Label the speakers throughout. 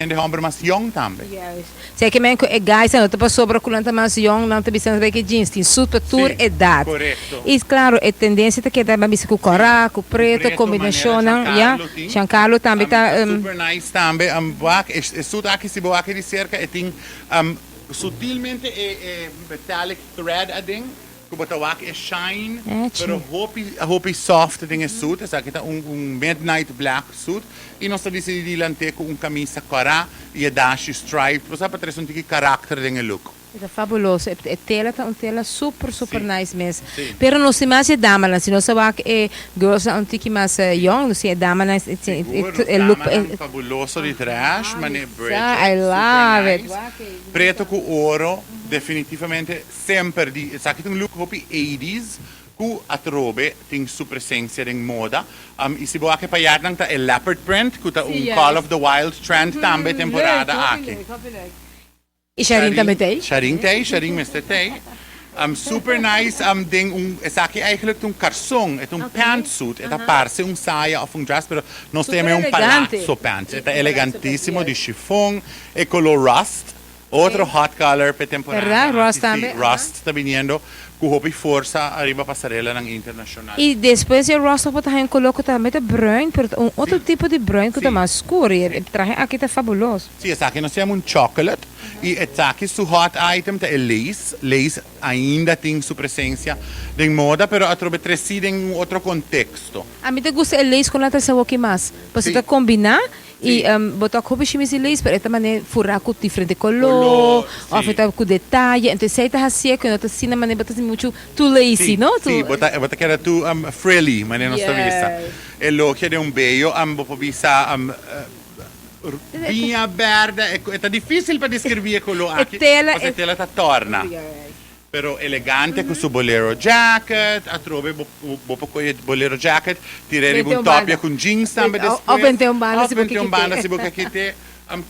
Speaker 1: Hende homber mas yong tambe.
Speaker 2: Juist. Sea ke men ku e guys nan no ta pasobra ku nan ta mas yong nan ta bisa nan ta bay ke jeans tin suit pa tur edat.
Speaker 1: Korekto.
Speaker 2: I klaro e tendensia ta keda ban bisa ku kòrá, ku preto, kombinashonnan ya. Giancarlo tambe ta.
Speaker 1: Super nice tambe. Wak e suit aki si bo wak di serka e tin sutilmente e metallic thread aden. Ku bo ta wak e shine pero hopi hopi soft den e suit. Esaki ta un un midnight black suit y nos ta dicidi di lant'é ku un camisa cora y e dashi striped. Bo sa pa trece un tiki karakter den e look.
Speaker 2: E ta fabuloso. E tela ta un tela super super nice mes. Pero nos tin mas e damanan. Si nos a wak e girlsnan un tiki mas young nos tin e damanan
Speaker 1: Sigur nos damanan fabuloso di trash mane Bridget super nice. Preto ku oro definitivamente. Semper di esaki ta un look hopi eighties cu atrobe tin su presencia den moda. Y si bo wak e payarnan ta e leopard print cu ta un call of the wild trend tambe temporada aki.
Speaker 2: Y Sharin tambe t'ey?
Speaker 1: Sharin t'ey, Sharin mester t'ey. Super nice den un, esaki eigenlijk ta un carson, e ta un pantsuit, e ta parse un saya of un dress pero nos ta yama e un palazzo pants. E ta elegantisimo di chiffon, e color rust. Otro hot color p'e temporada
Speaker 2: Verdad?
Speaker 1: aki,
Speaker 2: Rust
Speaker 1: si,
Speaker 2: tambe, aha.
Speaker 1: rust ta biniendo cu hopi forsa ariba pasarelanan internacional.
Speaker 2: Y despues di e rust bo ta haña un color cu tambe ta bruin, pero ta un otro tipo di bruin cu ta mas scur y e trahe aki ta fabuloso.
Speaker 1: Si, esaki nos yama un chocolate y esaki su hot item ta e lace. Lace ainda tin su presencia den moda, pero atrobe treci den un otro contexto.
Speaker 2: A mi ta gusta e lace cu nan ta haci awoki mas, pasobra ta combina Y bo ta hopi shimis di lace pero e ta mane furá ku diferente koló òf e ta ku detaye. Entonces esei ta hasié ku e no ta asina mane bo ta sinti muchu too lazy, no?
Speaker 1: Sí, bo ta bo ta keda too frilly, manera nos ta bisa. E lokia den un beyo bo por bisa biña bèrdè, e ta difísil pa deskribí e koló aki pasobra e tela ta tòrna. Pero elegante cu su bolero jacket, atrobe bo bo por coge bolero jacket, tira riba un topia cu jeans tambe despues.
Speaker 2: Of bente un banda si bo
Speaker 1: ke
Speaker 2: kite.
Speaker 1: Of bente un banda si bo ke kite.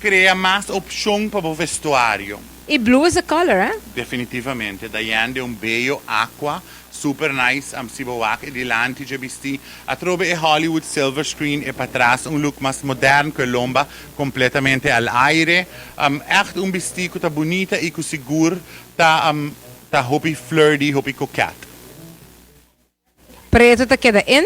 Speaker 1: Crea mas opcion pa bo vestuario.
Speaker 2: Y blue is the color, eh?
Speaker 1: Definitivamente. Diane den un beyo aqua, super nice, si bo wak e dilanti dje bisti. Atrobe e Hollywood silver screen e patras un look mas modern cu e lomba completamente al aire. Echt un bisti cu ta bunita y cu sigur Ta ta hopi flirty, hopi coquette.
Speaker 2: Preto ta keda in.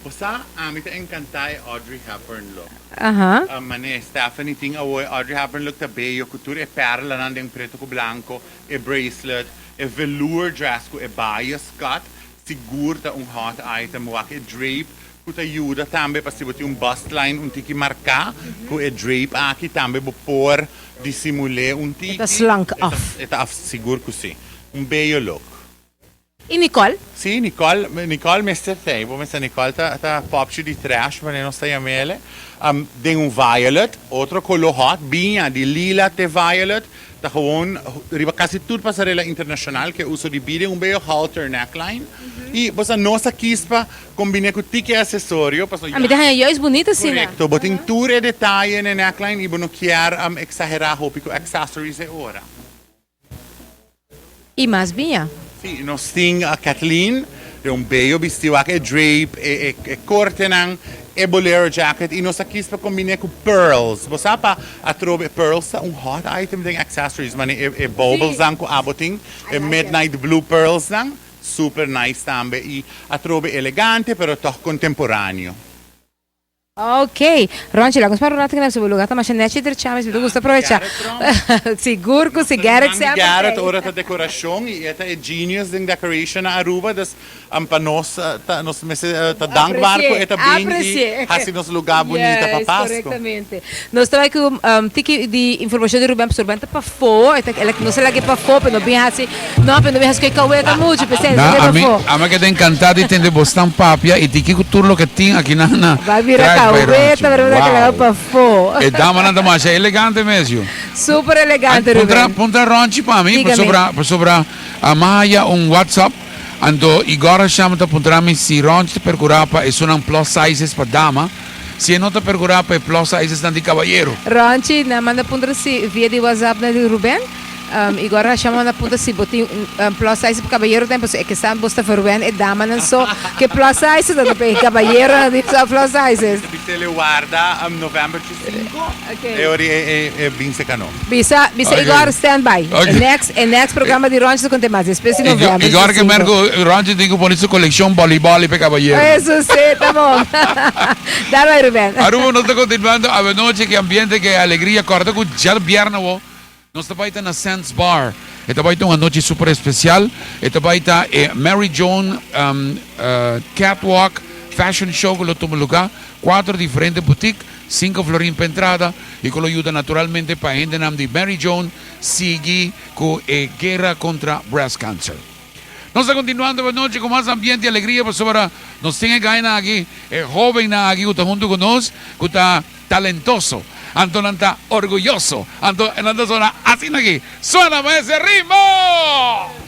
Speaker 1: Bo sa, ami ta encanta e Audrey Hepburn look.
Speaker 2: Aha.
Speaker 1: Mane Stephanie tin awo e Audrey Hepburn look ta beyo cu tur e perlanan den preto cu blanco, e bracelet, e velour dress cu e bias cut, sigur ta un hot item. Wak e drape cu ta yuda tambe pa si bo tin un bust line un tiki marca cu e drape aki tambe bo por disimul'é un tiki.
Speaker 2: E ta slank af.
Speaker 1: E ta af, sigur cu si. Un beyo look.
Speaker 2: Y Nicole?
Speaker 1: Si, Nicole, Nicole mester tey. Bo mester Nicole ta ta popchi di trash manera nos ta yam'ele. Den un violet, otro color hot, biña di lila te violet. Ta gewoon riba casi tur pasarela internacional ke uso di bida un beyo halter neckline. Y bo sa nos a kies pa combine cu tiki accesorio pasobra
Speaker 2: A mi ta haña juist bunita asina.
Speaker 1: Correcto, bo tin tur e detaye na e neckline y bo no kier exagera hopi cu accessories e ora.
Speaker 2: Y mas biña.
Speaker 1: Sí, nos tin Kathleen, den un beyo bisti wak e drape, e e cortenan, e bolero jacket y nos a kies pa combine cu pearls. Bo sa pa atrobe pearls ta un hot item den accessories, mane e e baublesnan cu abo tin, e midnight blue pearlsnan, super nice tambe y atrobe elegante pero toch contemporaneo.
Speaker 2: Ok, Ronchi, laga nos para un rato kina su lugar ta masha nechi drecha mes, mi ta gusta aprovecha. Sigur cu si Garrett semper
Speaker 1: t'ey. Garrett ora ta decoracion y e ta e genius den decoration na Aruba, dus pa nos ta nos mester ta dankbaar cu e ta bin y haci nos lugar bunita pa Pasco.
Speaker 2: Yes, corectamente. Nos ta bay cu tiki di informacion di Ruben, pasobra Ruben ta pafó, e ta nos a lag'e pafó pero no bin haci, no pero no bin haci cu e caweta mucho, p'esei nos a lag'e pafó.
Speaker 3: Na, ami a keda encantá di tende bosnan papia y di kico tur loke tin aki na na
Speaker 2: Bay bira
Speaker 3: Trash by Ronchi.
Speaker 2: caweta, pero nos a lag'e
Speaker 3: Wow!
Speaker 2: pafó.
Speaker 3: E damanan ta masha elegante mes yu.
Speaker 2: Super elegante,
Speaker 3: Puntra,
Speaker 2: Ruben.
Speaker 3: puntra Ronchi pa mi,
Speaker 2: Dígame.
Speaker 3: pasobra, pasobra a mi haya un WhatsApp, anto Igor a shama ta puntra mi si Ronchi ta percura pa esunnan plus sizes pa dama. Si e no ta percura pa e plus sizesnan di cabayero.
Speaker 2: Ronchi, nan manda puntra si via di WhatsApp na di Ruben. Igor Hasham a punta si bo tin plus size pa cabayero tambe pasobra e ke sa bos ta verwen e damanan so ke plus size ta pa e cabayeronan tin so plus sizes.
Speaker 1: Bisele warda november chi cinco e ora e bin seca no.
Speaker 2: Bisa bisa Igor stand by e next e next programa di Ronchi ta conte mas despues di november chi
Speaker 3: Igor ke mer cu Ronchi tin cu pone su coleccion boliboli pa e cabayero.
Speaker 2: Eso si ta bon. Dal bay Ruben.
Speaker 3: Aruba nos ta continuando awenochi ke ambiente ke alegria corda cu djabièrnè awo Nos ta bai ta na Sands Bar. E ta bai ta un anochi super especial. E ta bai ta e Mary Joan Catwalk Fashion Show cu lo tuma lugar. Cuatro diferente boutique, cinco florin pa entrada y cu lo yuda naturalmente pa hendenan di Mary Joan sigui cu e guera contra breast cancer. Nos ta continuando e anochi cu mas ambiente y alegria pasobra nos tin e gainan aki, e hobennan aki cu ta hunto cu nos cu ta Talentoso, anto nan ta orguyoso, anto nan ta sona asina aki, Suena pa ese ritmo!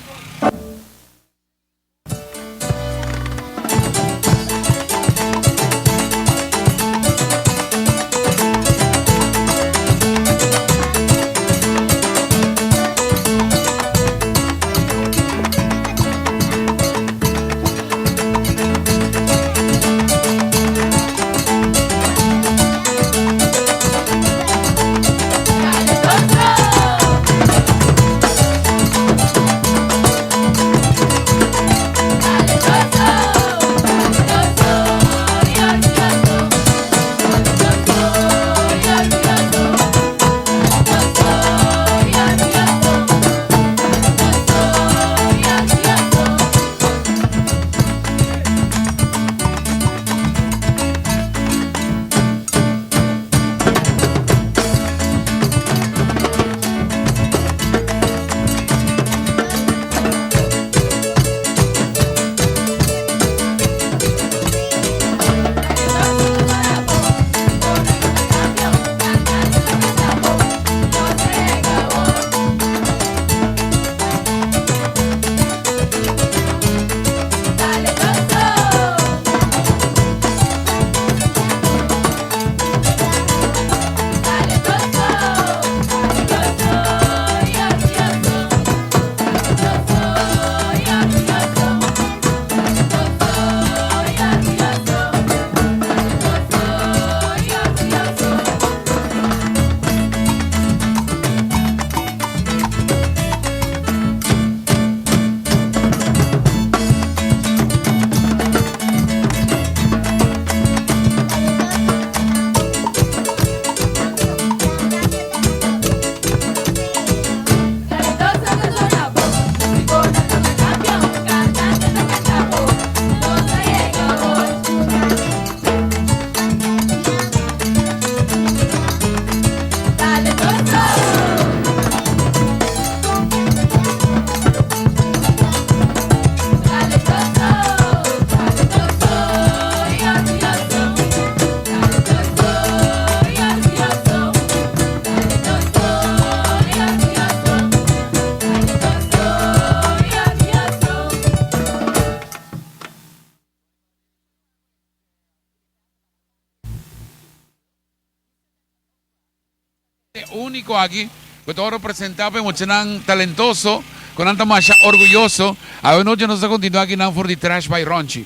Speaker 3: E úniko aki ku ta wòrdu presentá pa e muchanan talentoso ku nan ta masha orguyoso. Awe nochi nos ta kontinuá aki nan for di Trash by Ronchi.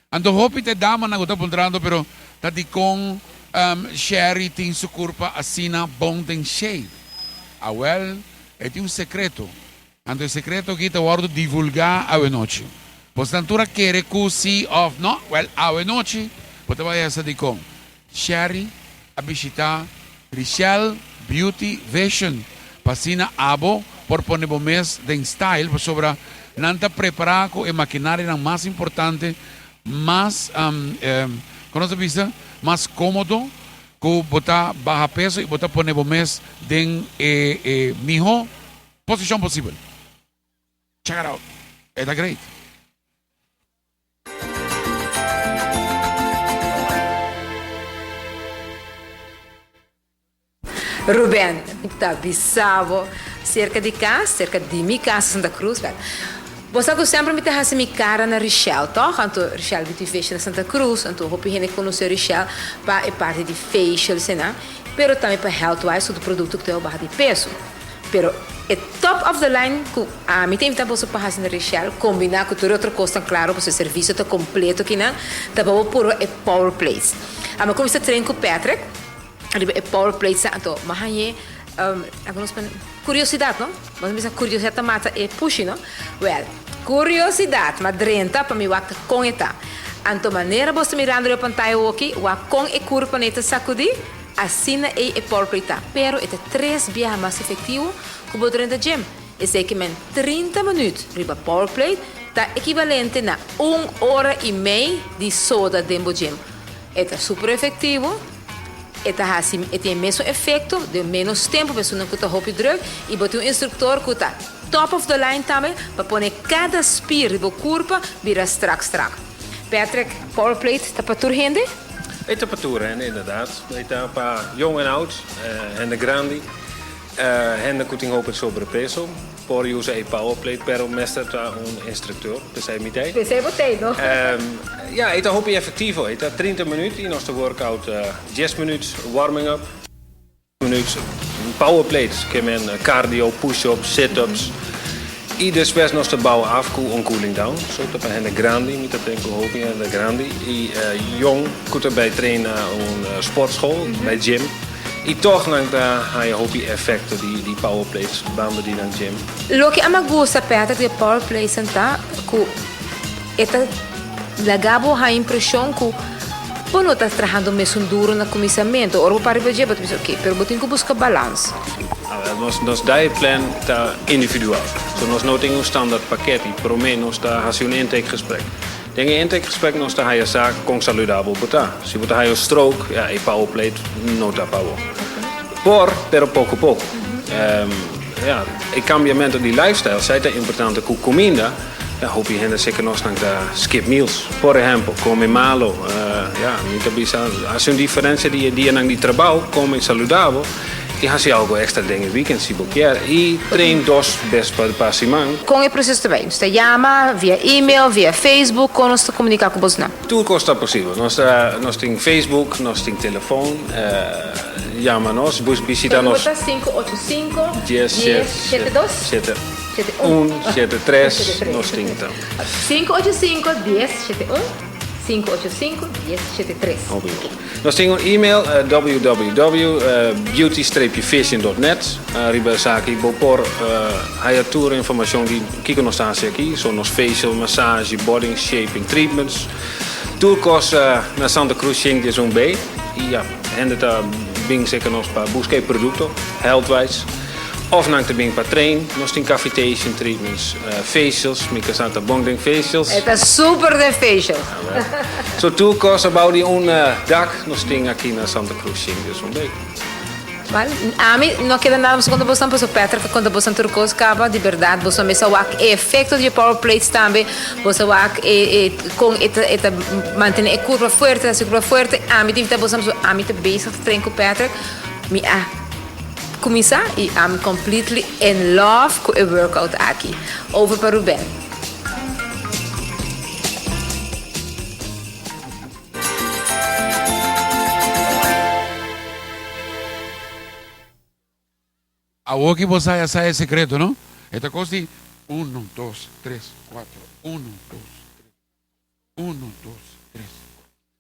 Speaker 3: Anto hopi ta e damanan ku ta puntrando pero ta dikon Sherry tin su kurpa asina bon den shape? Awèl e tin un sekreto. Anto e sekreto aki ta wòrdu divulgá awe nochi. Bosnan tur a kere ku si òf no? Wèl awe nochi bo ta bai hasa dikon. Sherry a bishita Richelle Beauty Vision pa asina abo por pone bo mes den style pasobra nan ta prepara cu e makinarianan mas importante, mas, con nos ta bisa, mas comodo cu bo ta baha peso y bo ta pone bo mes den e e miho posicion posibel. Check it out, e ta great.
Speaker 2: Ruben ta bisa bo cerca di cas, cerca di mi cas na Santa Cruz. Wel, bo sa cu semper mi ta haci mi cara na Richelle, toch? Anto Richelle Beauty Vision na Santa Cruz, anto hopi hende conoce Richelle pa e parti di facials esnan, pero tambe pa health wise, cu ta producto cu ta baha di peso. Pero e top of the line ku ami ta invitá boso pa hasi na Richelle, kombiná ku tur e otro kosnan klaro pasobra e servisio ta kompleto kinan, ta pa bo purba e power plates. Ami a kuminsá train ku Patrick riba e power plates nan, anto mi a hañ'é laga nos pone kuriosidat no, bo ta bisa kuriosidat ta mata e pushi no, wèl kuriosidat mi a drenta pa mi wak kon e ta. Anto manera boso ta mirando riba pantaya awoki, wak kon e kurpa nan e ta sakudí. Asina ei e por prita, pero e ta tres biaha mas efectivo cu bo drenta gym. Esey ke men 30 minuut riba power plate ta ekivalente na un ora y mei di soda den bo gym. E ta super efectivo, e ta haci e tin e mesun efecto den menos tempo pa esunnan cu ta hopi druk y bo tin un instructor cu ta top of the line tambe pa pone cada spier di bo curpa bira strak strak. Patrick, power plate ta pa tur hende?
Speaker 4: E ta pa tur hende inderdaad. E ta pa jong en oud, hende grandi, hende ku tin hopi sobrepeso por usa e power plate pero mester ta un instructor, p'esei mi t'ei.
Speaker 2: P'esei bo t'ei no?
Speaker 4: Ja, e ta hopi efectivo. E ta 30 minuut i nos ta workout dies minuut warming up. Minuut power plates, ke men cardio, push ups, sit ups y despues nos ta bouw af cu un cooling down. So ta pa hende grandi, mi ta train cu hopi hende grandi y jong cu ta bay train na un sportschool, bay gym y toch nan ta haya hopi efecto di power plates banda di nan gym.
Speaker 2: Loke a mi a gusta Patrick di e power plates nan ta cu e ta laga bo haña impreshon ku bo no ta trahando mesun duro na kuminsamentu. Ora bo para riba dje bo ta bisa oke, pero bo tin ku buska balans.
Speaker 4: Awel, nos nos diet plan ta individual. So nos no tin un standaard pakket i promé nos ta hasi un intakegesprek. Den e intakegesprek nos ta haya sa kon saludabel bo ta. Si bo ta haya un stroke, ya e power plate no ta pa bo. Por, pero poko poko. Ya, e kambiamentu di lifestyle, esei ta importante ku kuminda. Ya, hopi hende seke nos nan ta skip meals. Por ehempel, come malo. Ya, mi ta bisa hasi un diferencia di e dianan di trabao, come saludabel y hasi algo extra den e weekend si bo kier y train dos bes pa siman.
Speaker 2: Con e proceso ta bay? Nos ta yama via email, via Facebook, con nos ta comunica cu bosnan?
Speaker 4: Tur cos ta posibel. Nos ta, nos tin Facebook, nos tin telefon. Yama nos, bishita nos.
Speaker 2: Telefon ta 585 10 72?
Speaker 4: 7. 1, 7, 3, nos tin ta.
Speaker 2: 5 8 5 10 7 1, 5 8 5 10 7 3.
Speaker 4: Hopi bon. Nos tin un email www.beauty-vision.net. Riba esaki bo por haya tur informacion di kiko nos ta haci aki. So nos facial, massage, body shaping treatments. Tur cos na Santa Cruz 101 B. Y ya, hende ta bin cerca nos pa busca e producto, Healthwise. Of nan ta bin pa train, nos tin cavitation treatments, facials, mi casa ta bon den facials.
Speaker 2: E ta super den facials.
Speaker 4: So tur cos abao di un dak nos tin aki na Santa Cruz Shin Dios un bey.
Speaker 2: Well, ami no keda nada mas konta bosan pasobra Patrick a konta bosan tur kos kaba, di berdad boso mes a wak e efecto di e power plates tambe, boso a wak e e kon e ta e ta mantene e curva fuerte, ta hasi e curva fuerte, ami ta invita bosan pasobra ami ta bezig ta train ku Patrick, mi a Cuminsa y I'm completely in love cu e workout aki. Over pa Ruben.
Speaker 3: Awor ki bo sa ya sa e secreto no? E ta cos di uno, dos, tres, cuatro, uno, dos, tres, uno, dos, tres.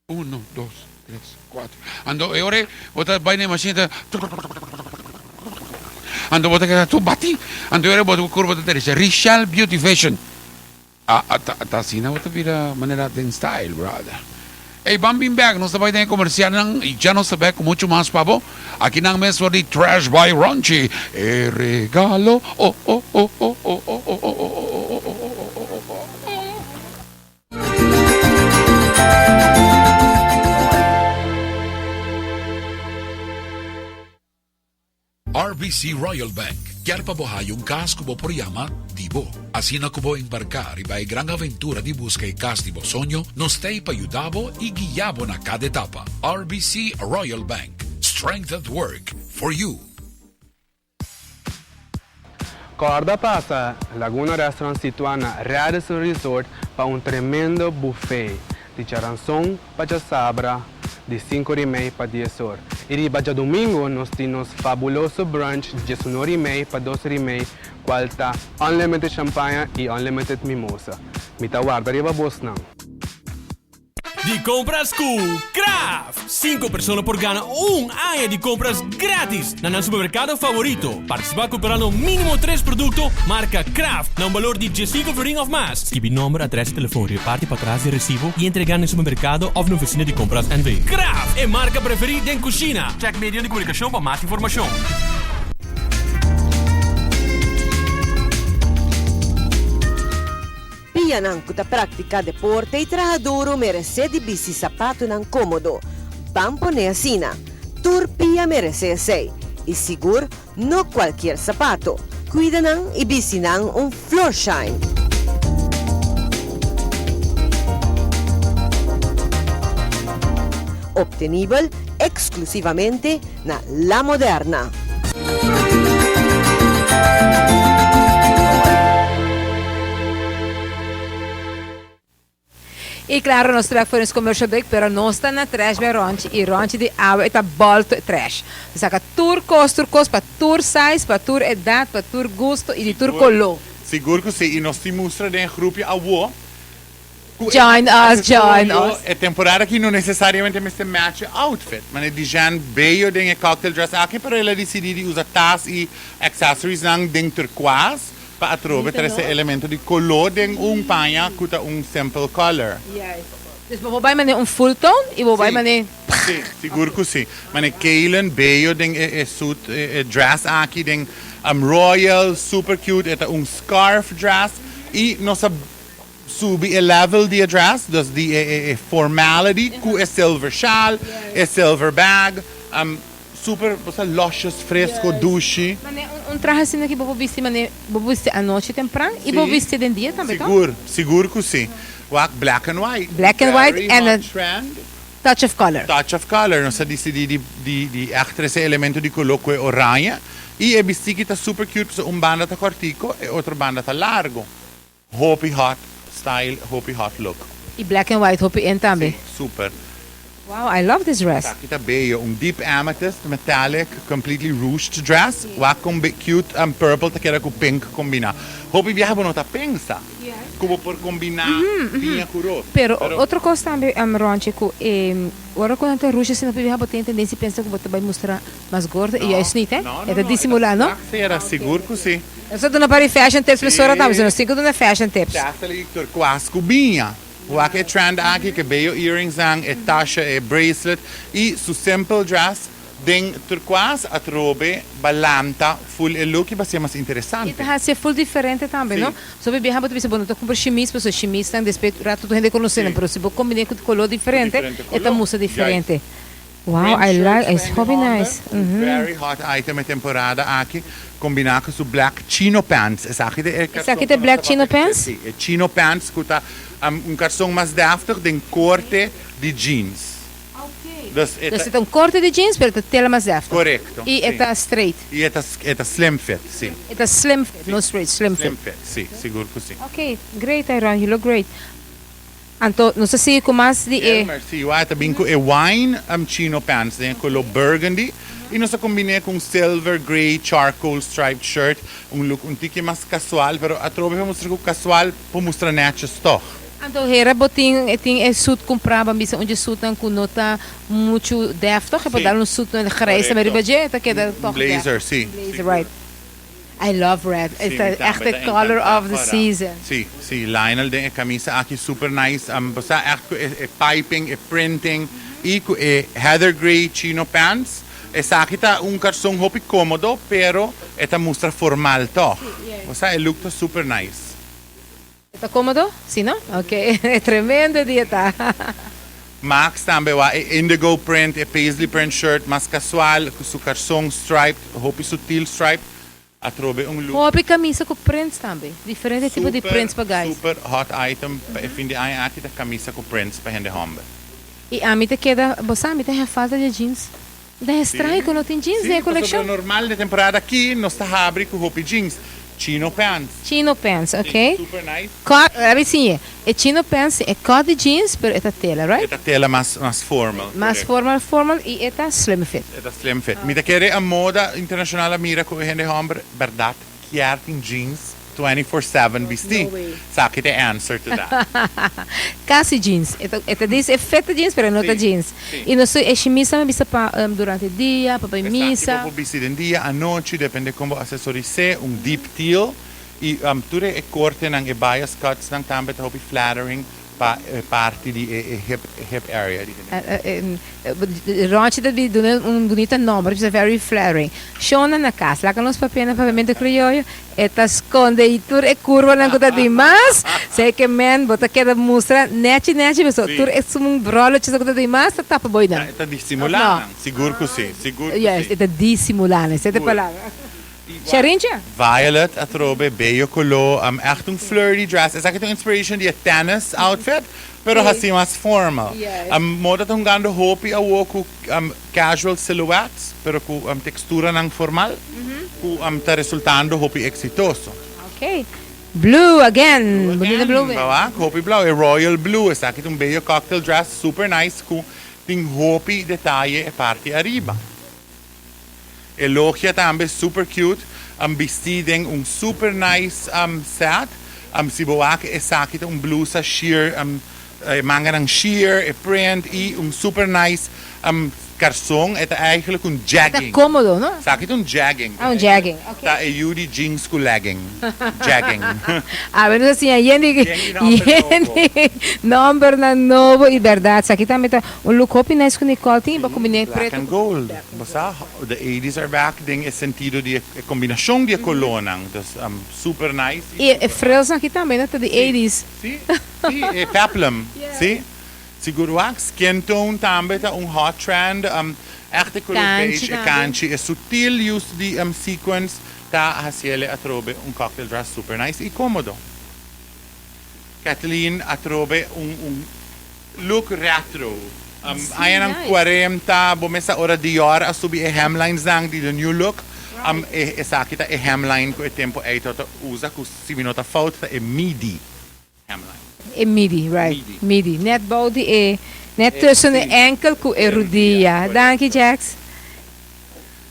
Speaker 3: Uno, dos, tres, cuatro. Anto e ora ei bo ta bai na e machine ta Anto bo ta keda tur bati. Anto e ora ei bo curpa ta derecha. Richelle Beauty Fashion. A a ta ta asina bo ta bira manera den style brother. Ey ban bin bek nos ta bai den e comercialnan y ya nos ta bek cu mucho mas pa bo. Aki nan mes for di Trash by Ronchi. E regalo oh oh oh oh oh oh oh oh oh oh oh oh oh oh oh oh.
Speaker 5: RBC Royal Bank kier pa bo haya un cas cu bo por yama di bo. Asina cu bo embarca riba e gran aventura di busca e cas di bo soño, nos ta ey pa yuda bo y guia bo na cada etapa. RBC Royal Bank, strength at work for you.
Speaker 6: Corda pasa Laguna Restaurant situa na Radisson Resort pa un tremendo buffet di djaranson pa djasabra di sinku ori mei pa dies or. Y riba djadomingo nos tin nos fabuloso brunch diesunor y mei pa dos or y mei cual ta unlimited champaña y unlimited mimosa. Mi ta warda riba bosnan.
Speaker 7: Di compras cu Kraft! Cinco persona por gana un aña di compras gratis na nan supermercado favorito. Participa comprando minimo tres producto marca Kraft na un balor di diescinco florin of mas. Skibi nomber, adres y telefon riba e parti patras di e recibo y entrega na e supermercado of na oficina di Compras NV. Kraft, e marca preferi den cushina! Check medionan di comunicacion pa mas informacion.
Speaker 8: Pianan ku ta praktiká deporte i traha duru meresé di bisti sapatunan kómodo. Ban pone asina. Tur pia meresé esei. I sigur no kualkier sapato. Kuida nan i bisti nan un Florsheim. Obtenibel eksklusivamente na La Moderna.
Speaker 2: Y claro nos ta bek for nos commercial break pero nos ta na trash by Ronchi y Ronchi di awe e ta bolto e trash. Nos saca tur cos tur cos pa tur size pa tur edad pa tur gusto y di tur colo.
Speaker 1: Sigur cu si y nos tin mustra den e groepje awo. Ku e
Speaker 2: Join us, join
Speaker 1: aksesorio
Speaker 2: us.
Speaker 1: e temporada aki no nesesariamente mester match e outfit. Mane Dijean bello den e cocktail dress aki pero el a dicidi di usa tas y accessoriesnan den turquoise pa atrobe
Speaker 2: Bonita,
Speaker 1: trece
Speaker 2: no?
Speaker 1: elemento di color den un paña cu ta un simple color.
Speaker 2: Yes. Dus bo por bay mane un full tone y bo bay
Speaker 1: Sí,
Speaker 2: mane.
Speaker 1: sí, sigur cu sí. Mane Kaylen bello den e e suit e e dress aki den royal, super cute. E ta un scarf dress y nos a Subi e level di e dress, dus di e e formality cu e silver shaal, e silver bag, super bo sa luscious, fresco, dushi.
Speaker 2: Mane un trahe asina ki bo por bisti mane bo por bisti anochi tempran y bo por bisti den dia tambe to?
Speaker 1: Sigur, sigur cu si. Wak black and white.
Speaker 2: Black and white
Speaker 1: Very
Speaker 2: and a
Speaker 1: hot trend.
Speaker 2: touch of color.
Speaker 1: Touch of color. Nos a dicidi di di di echt trece elemento di color cu e oranje y e bisti ki ta super cute pasobra un banda ta cortico e otro banda ta largo. Hopi hot style hopi hot look.
Speaker 2: Y black and white hopi in tambe.
Speaker 1: Si, super.
Speaker 2: Wow I love this dress.
Speaker 1: Esaki ta bello, un deep amethyst metallic completely ruched dress, wak con cute purple ta keda cu pink combina. Hopi biaha bo no ta pensa cu bo por combina piña cu ros.
Speaker 2: Pero otro cos tambe Ronchi cu e ora cu nan ta rush asina hopi biaha bo tin tendencia pensa cu bo ta bay mustra mas gordo y juist niet he, e ta disimula no?
Speaker 1: No, no, no, e ta sigur cu si.
Speaker 2: Nos ta duna pari fashion tips mesora tambe, si nos tin cu duna fashion tips.
Speaker 1: Cecily turquoise cu biña. Wak e trend aki, cu e bello earringsnan, e tasha, e bracelet y su simple dress den turquoise atrobe balanta full e look y ba ser mas
Speaker 2: Y
Speaker 1: interesante.
Speaker 2: ta hacié full diferente tambe, no? So hopi biaha bo ta bisa bo no ta cumpra shimis pasobra shimisnan despues rato tur hende conoce nan, pero si bo combine cu color diferente, e ta mustra diferente. Wow, I like, it's hopi nice.
Speaker 1: Very hot item e temporada aki, combina cu su black chino pants. Esaki ta e carson
Speaker 2: Esaki ta e black chino pants?
Speaker 1: Si, e chino pants cu ta un carson mas deftig den corte di jeans.
Speaker 2: Dus e ta un corte di jeans pero e ta tela mas deftig.
Speaker 1: Corecto.
Speaker 2: Y e ta straight.
Speaker 1: Y e ta e ta slim fit, si.
Speaker 2: E ta slim fit, no straight, slim fit.
Speaker 1: Slim fit, si, sigur cu si.
Speaker 2: Ok, great Tyron, you look great. Anto nos ta sigui cu mas di e.
Speaker 1: Elmer, Si, wak ta bin cu e wine chino pants den e color burgundy y nos a combine cu un silver grey charcoal striped shirt, un look un tiki mas casual, pero atrobe pa mustra cu casual por mustra netjes toch.
Speaker 2: Anto hera bo tin e tin e suit cumpra, ban bisa un dje suitnan cu no ta mucho deftig, e por dal un suit grijs tambe riba dje, e ta keda toch deftig.
Speaker 1: Un blazer, si.
Speaker 2: Un blazer, right. I love red,
Speaker 1: Sí,
Speaker 2: e ta
Speaker 1: mi tambe
Speaker 2: echt
Speaker 1: ta
Speaker 2: e color
Speaker 1: encanta
Speaker 2: of the
Speaker 1: cora.
Speaker 2: season.
Speaker 1: Sí, sí, Lionel den e camisa aki super nice, bo sa echt cu e piping, e printing y cu e heather grey chino pants, esaki ta un carson hopi comodo pero e ta mustra formal toch, bo sa e look ta super nice.
Speaker 2: E ta komodo? Si no? Ok, e tremendo dia ta.
Speaker 1: Max tambe wak e indigo print, e paisley print shirt mas casual cu su carson striped, hopi sutil striped, atrobe un look.
Speaker 2: Hopi camisa cu prints tambe, diferente tipo di prints pa guys.
Speaker 1: Super hot item pa e fin di aña aki ta camisa cu prints pa hende homber.
Speaker 2: Y ami ta keda, bo sa mi ta haña falta di e jeans. Den e straño cu no tin jeans den e
Speaker 1: Sí, pasobra
Speaker 2: coleccion.
Speaker 1: normal den temporada aki nos ta habri cu hopi jeans. Chino pants.
Speaker 2: Chino pants, ok.
Speaker 1: Si, super nice.
Speaker 2: Cut, labi siñe. E chino pants e cut di jeans, pero e ta tela, right?
Speaker 1: E ta tela mas, mas formal.
Speaker 2: Mas
Speaker 1: Correcto.
Speaker 2: formal, formal y e ta slim fit.
Speaker 1: E ta slim fit. Mi ta kere a moda internacional a mira cu e hende homber berdad kier tin jeans 24/7 bisti. Esaki ta e answer to that.
Speaker 2: Casi jeans. E ta, e ta dice e fit ta jeans, pero e no ta
Speaker 1: Si,
Speaker 2: jeans.
Speaker 1: si.
Speaker 2: Y nos e shimisa mi bisa pa durante dia, pa bay
Speaker 1: Esaki
Speaker 2: misa.
Speaker 1: bo por bisti den dia, anochi, depende con bo asesoris'é, un deep teal. Y tur e cortenan, e bias cutsnan tambe ta hopi flattering pa e parti di e hip, hip area di hende.
Speaker 2: Ronchi ta di duna un bunita nomber, bisa very flattering. Shona na cas, laga nos papia na papiamento crioyo, e ta sconde y tur e curvanan cu ta di mas, sey ke men bo ta keda mustra nechi nechi, paso tur e sumun brolletjes cu ta di mas ta tapa boy nan.
Speaker 1: E ta disimula nan, sigur cu si, sigur cu si.
Speaker 2: Yes, e ta disimula nan, esey ta e palabra. Sharincha?
Speaker 1: Violet atrobe, bello color, echt un flirty dress. Esaki ta un inspiration di e tennis outfit, pero haci mas formal. Moda ta hungando hopi awo cu casual silhouettes, pero cu texturanan formal, cu ta resultando hopi exitoso.
Speaker 2: Ok. Blue again.
Speaker 1: Blue again.
Speaker 2: Blue.
Speaker 1: Wak, hopi blauw. E royal blue. Esaki ta un bello cocktail dress, super nice, cu tin hopi detaye e parti ariba. E logia tambe super cute, bisti den un super nice set. Si bo wak esaki ta un blusa sheer, e manganan sheer, e print y un super nice carson. E ta eigenlijk un jegging.
Speaker 2: E ta comodo, no?
Speaker 1: Esaki ta un jegging.
Speaker 2: Ah, un jegging, ok.
Speaker 1: Ta e yu di jeans cu legging. Jegging.
Speaker 2: Awe nos a siña yen di yen di nombernan nobo y berdad esaki tambe ta Un look hopi nice cu Nicole tin y bo combine
Speaker 1: Black
Speaker 2: preto
Speaker 1: and
Speaker 2: cu
Speaker 1: gold. Bo sa, the eighties are back den e sentido di e combinacion di e colornan. Dus super nice
Speaker 2: Y e frills aki tambe no ta di eighties.
Speaker 1: Si, si, e peplum, si. Sigur wak, skin tone tambe ta un hot trend. Echt e color
Speaker 2: Canchi
Speaker 1: beige, e
Speaker 2: tambe.
Speaker 1: canchi, e sutil use di sequins ta haciele atrobe un cocktail dress super nice y comodo. Kathleen atrobe un un Look retro. Añanan cuarenta bo mester ora Dior a subi e hemlines nan di the new look. Esaki ta e hemline cu e tempo ey ta usa cu si mi no ta fout ta e midi hemline.
Speaker 2: E midi, right. Midi. Net bou di e, net tussen e enkel cu e rudia. Danki Jax.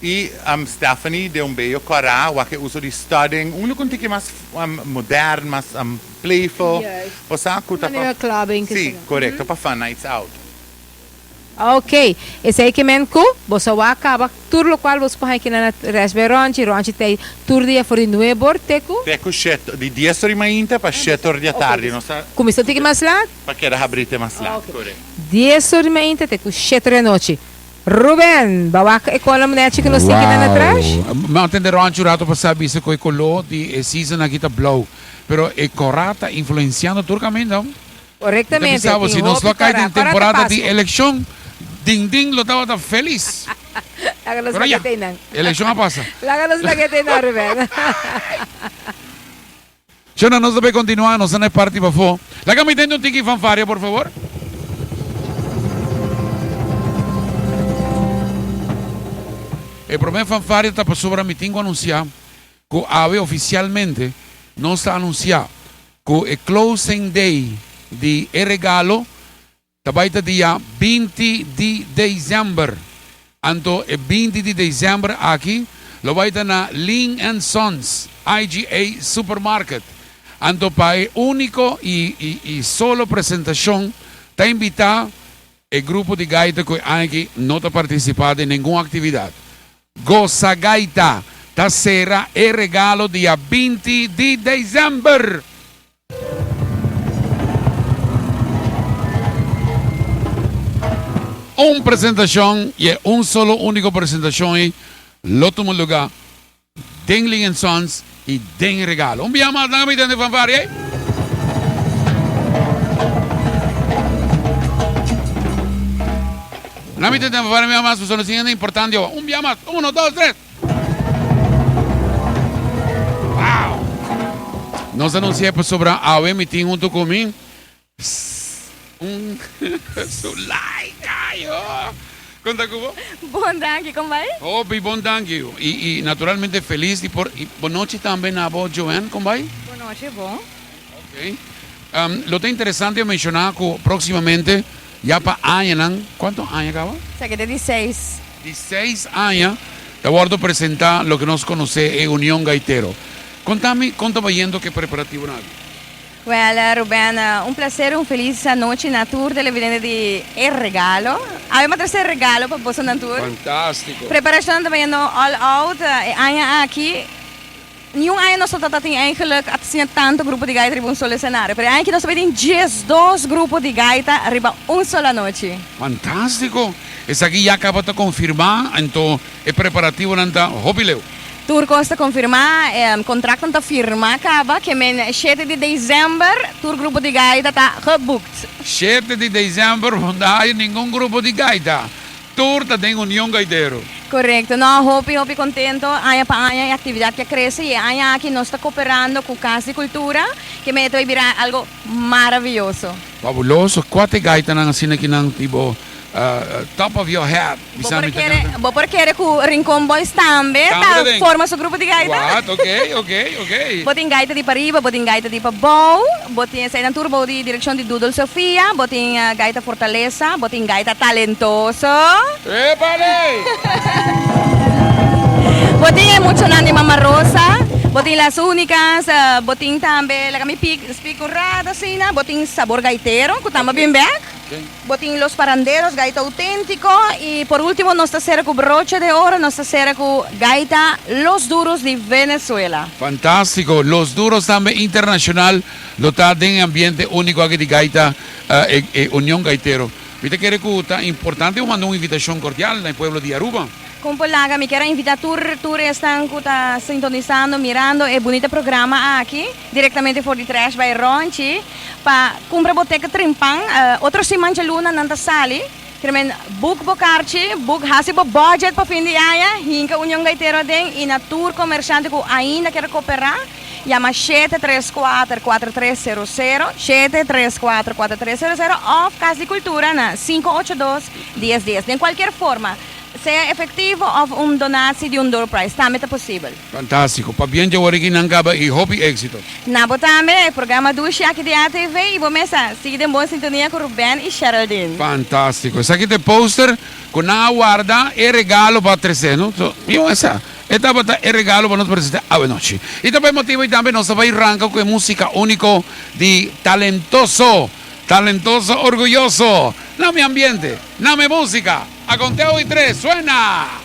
Speaker 1: Y Stephanie den un beyo cora wak e uso di studding, un look un tiki mas modern, mas playful. Bo sa cu ta pa. Si, corecto, pa fun nights out.
Speaker 2: Ok, esey ke men cu bo sa wak caba tur locual bo por haña na Rest by Ronchi. Ronchi ta tur dia for di nuebe or te cu.
Speaker 1: Te cu shete, di dies or di mainta pa shete or di atardi. Nos ta.
Speaker 2: Cuminsa un tiki mas laat?
Speaker 1: Pa keda habri te mas laat, corecto.
Speaker 2: Dies or di mainta te cu shete or di anochi. Ruben, ba wak e column nechi ku nos tin kinan atras?
Speaker 3: Wow! Mi a tende Ronchi un rato pasá bisa ku e koló di e season aki ta blou, pero e kòrá ta influensiando tur kaminda. Mi ta
Speaker 2: Korektamente,
Speaker 3: bisa bo,
Speaker 2: tin
Speaker 3: si nos
Speaker 2: hopi
Speaker 3: lo kai
Speaker 2: kòrá.
Speaker 3: den
Speaker 2: Kòrá ta
Speaker 3: temporada di
Speaker 2: Pasku.
Speaker 3: elekshon, Ding Ding lo tabata felis.
Speaker 2: Laga nos
Speaker 3: Pero ya,
Speaker 2: lag'é teinan.
Speaker 3: elekshon a pasa.
Speaker 2: Laga nos lag'é teinan, Ruben.
Speaker 3: Shona, nos ta bay continua, nos ta na e parti pafó. Laga mi tende un tiki fanfaria, por favor. E prome fanfaria ta pasobra mi tin cu anuncia cu awe oficialmente nos ta anuncia cu e closing day di e regalo Ta bai ta dia 20 di december. Anto e 20 di december aki lo bai ta na Ling and Sons IGA Supermarket. Anto pa e unico y y solo presentacion ta invita e grupo di gaita cu e aña aki no ta participa den ningun actividad. Goza Gaita ta cera e regalo dia 20 di december. Un presentacion y e un solo unico presentacion ey lo tuma luga den Ling and Sons y den Regalo. Un bia mas nan a mita den fanfaria ey. Nan a mita den fanfaria un bia mas pasobra nos tin hende importante awa. Un bia mas. Uno, dos, tres. Wow! Nos anuncia pasobra awe mi tin hunto cu mi un Zulaika, yo. Kon ta ku bo?
Speaker 9: Bon danki, kon bai?
Speaker 3: Hopi bon danki. I i naturalmente felis di por i bon nochi tambe na bo Joanne, kon bai?
Speaker 9: Bon nochi, bon.
Speaker 3: Ok. Lo ta interesante a menshoná ku próksimamente ya pa añanan, kuantu aña kaba?
Speaker 9: Esaki ta di seis.
Speaker 3: Di seis aña ta wòrdu presentá loke nos konosé e Union Gaitero. Konta mi kon ta bayendo ku e preparativonan aki?
Speaker 9: Wèl, Ruben, un plaser, un felis anochi na tur televidente di E Regalo. Awe mi a trese regalo pa bosonan tur.
Speaker 3: Fantástiko!
Speaker 9: Preparashonnan ta bayendo all out e aña aki. Niun aña nos no ta tin eigenlijk asina tanto grupo di gaita riba un solo escenario, pero e aña aki nos ta bay tin diesdos grupo di gaita riba un solo anochi.
Speaker 3: Fantástiko! Esaki ya kaba ta konfirmá, anto e preparativonan ta hopi leu.
Speaker 9: Tur kos ta konfirmá, e kontraktonan ta firmá kaba, ke men shete di desèmber tur grupo di gaita ta geboekt.
Speaker 3: Shete di desèmber no ta haya ningun grupo di gaita, tur ta den Union Gaitero.
Speaker 9: Korekto, no, hopi hopi kontento, aña pa aña e aktividat ke a krese i e aña aki nos ta koperando ku Kas di Kultura, ke men e ta bay bira algo maravioso.
Speaker 3: Fabuloso, kua ta e gaitanan asina ki nan tipo top of your head?
Speaker 9: Bo por kere, bo por kere ku Rincon Boys tambe ta forma su grupo di gaita?
Speaker 3: What? Ok, ok, ok.
Speaker 9: Bo tin gaita di pariba, bo tin gaita di pabou, bo tin eseinan tur bou di direkshon di Dudel Sofia, bo tin gaita Fortalesa, bo tin gaita Talentoso.
Speaker 3: Epale!
Speaker 9: Bo tin e muchanan di Mama Rosa, bo tin Las Unicas, bo tin tambe, laga mi pik, spik un rato asina, bo tin Sabor Gaitero ku tamba bin bek. Bo tin Los Paranderos, gaita auténtiko i por último nos ta sera ku broche de oro, nos ta sera ku gaita Los Duros di Venezuela.
Speaker 3: Fantástiko! Los Duros tambe internashonal lo ta den e ambiente úniko aki di gaita e Union Gaitero. Mi ta kere ku ta importante bo manda un invitashon kordial na e pueblo di Aruba.
Speaker 9: Kon por laga, mi kier a invitá tur tur esnan ku ta sintonisando, mirando e bunita programa aki direktamente for di Trash by Ronchi pa kumpra bo teke trimpan. Otro siman djaluna nan ta sali. Kremen book bo karchi, book hasi bo budget pa fin di aña, hinka Union Gaitero aden i na tur komershante ku ainda kier koperá, yama 734 4300, 734 4300 òf Kas di Kultura na 582 10 10. Den kualkier forma. Sea efectivo of un donatie di un doorprize tambe ta posibel.
Speaker 3: Fantastico. Pabien dje ora ki nan caba y hopi exito.
Speaker 9: Na bo tambe, e programa dushi aki di ATV y bo mes a sigui den bon sintonia cu Ruben y Sheraldine.
Speaker 3: Fantastico. Esaki ta e poster cu nan a warda e regalo pa trece, no? So, mi esa e tabata e regalo pa nos presenta awe nochi. Y ta pa e motibo y tambe nos ta bay ranca cu e musica unico di Talentoso, Talentoso Orguyoso. Na mi ambiente, na mi musica. A conteo di tres, suena!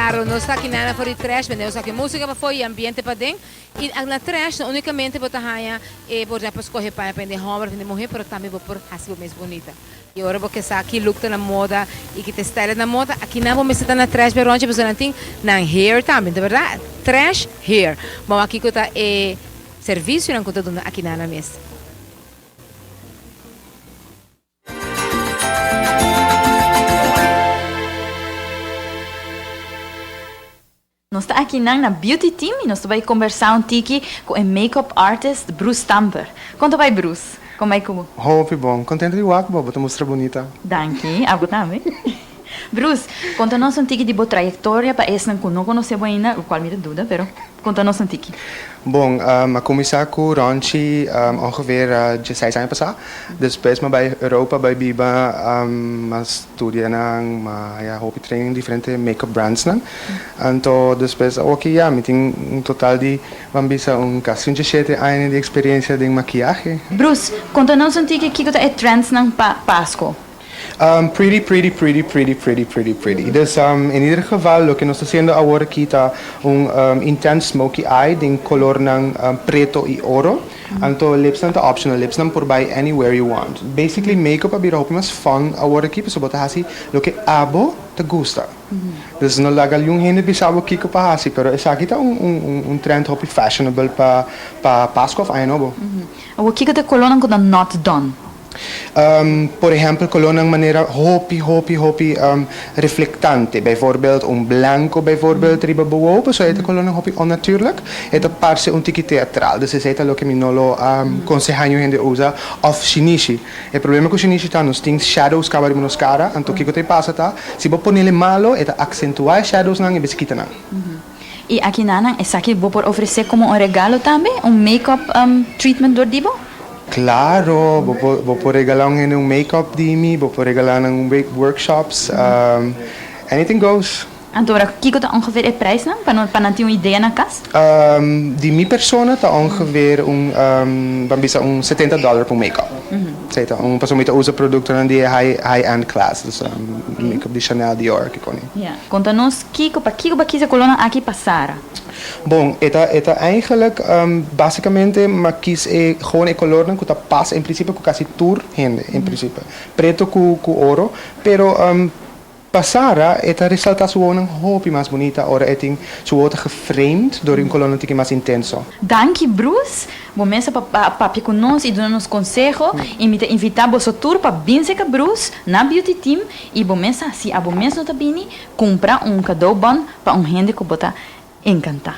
Speaker 2: Claro, nos ta aki nana for di trash, bende nos aki musica pafó y ambiente paden. Y na trash no unicamente bo ta haya e por ejemplo scoge paña pa hende homber of hende muher, pero tambe bo por haci bo mes bunita. Y ora bo ke sa ki look ta na moda y ki ta style na moda, aki nan bo mester ta na trash bay rondje pasobra nan tin nan hair tambe, ta berdad? Trash hair. Bon, aki cu ta e servicionan cu ta duna aki nan mes.
Speaker 10: Nos ta akinan na Beauty Team y nos ta bay combersa un tiki cu e make-up artist Bruce Stamper. Con ta bay Bruce? Con bay cu bo?
Speaker 6: Hopi bon. Contento di wak bo. Bo ta mustra bunita.
Speaker 10: Danki. Abo tambe. Bruce, conta nos un tiki di bo trayectoria pa esnan cu no conoce bo ainda, lo cual mi ta duda, pero conta nos un tiki.
Speaker 6: Bon, a cuminsa cu Ronchi ongeveer dieseis aña pasa. Despues mi a bay Europa bay biba, mi a studia nan, mi a haya hopi training diferente make-up brands nan. Anto despues awoki ya mi tin un total di ban bisa un casi un diesshete aña di experiencia den makiyahe.
Speaker 10: Bruce, conta nos un tiki kico ta e trends nan pa Pasco?
Speaker 6: Pretty, pretty, pretty, pretty, pretty, pretty, pretty. Dus in ieder geval loke nos ta haciendo awor aki ta un intense smoky eye den colornan preto y oro. Anto lipsnan ta optional, lipsnan por bay anywhere you want. Basically makeup a bira hopi mas fun awor aki pasobra bo ta haci loke abo ta gusta. Dus no laga algun hende bisa bo kiko pa haci, pero esaki ta un un trend hopi fashionable pa pa Pascua of Aña Nobo.
Speaker 10: Awor kiko ta e colornan cu ta not done?
Speaker 6: Por ehempel colornan manera hopi hopi hopi reflectante, bijvoorbeeld un blanco bijvoorbeeld riba bo wowo, pasobra e ta colornan hopi onnatuurlijk, e ta parce un tiki teatral, dus esey ta loke mi no lo conseha niun hende usa, of shinishi. E problema cu shinishi ta nos tin shadows caba riba nos cara, anto kico ta e pasa ta, si bo ponele malo e ta accentua e shadowsnan y bes kita nan.
Speaker 10: Y aki nanan esaki bo por ofrece como un regalo tambe, un make-up treatment door di bo?
Speaker 6: Claro, bo por bo por regala un hende un make-up di mi, bo por regala nan un workshops, anything goes.
Speaker 10: Anto ora kiko ta ongeveer e prijsnan pa no pa nan tin un idea na kas?
Speaker 6: Di mi persona ta ongeveer un ban bisa un setenta dollar pa un make-up. Esei ta un pasobra mi ta usa productonan di e high high end class, dus make-up di Chanel, Dior, kiko ni.
Speaker 10: Ya. Konta nos kiko pa kiko bo a kisa kolónan aki pa Sara?
Speaker 6: Bon, e ta e ta eigenlijk basicamente mi a kis e gewoon e kolornan ku ta pas en principe ku kasi tur hende en principe. Preto ku ku oro, pero Pa Sara e ta resalta su wowonan hopi mas bunita ora e tin su wowo ta geframed door di un colornan tiki mas intenso.
Speaker 10: Danki Bruce, bo mes a papia cu nos y duna nos conseho y mi ta invita boso tur pa bin seca Bruce na Beauty Team y bo mes sa si abo mes no ta bini cumpra un cadeau bon pa un hende cu bo ta encanta.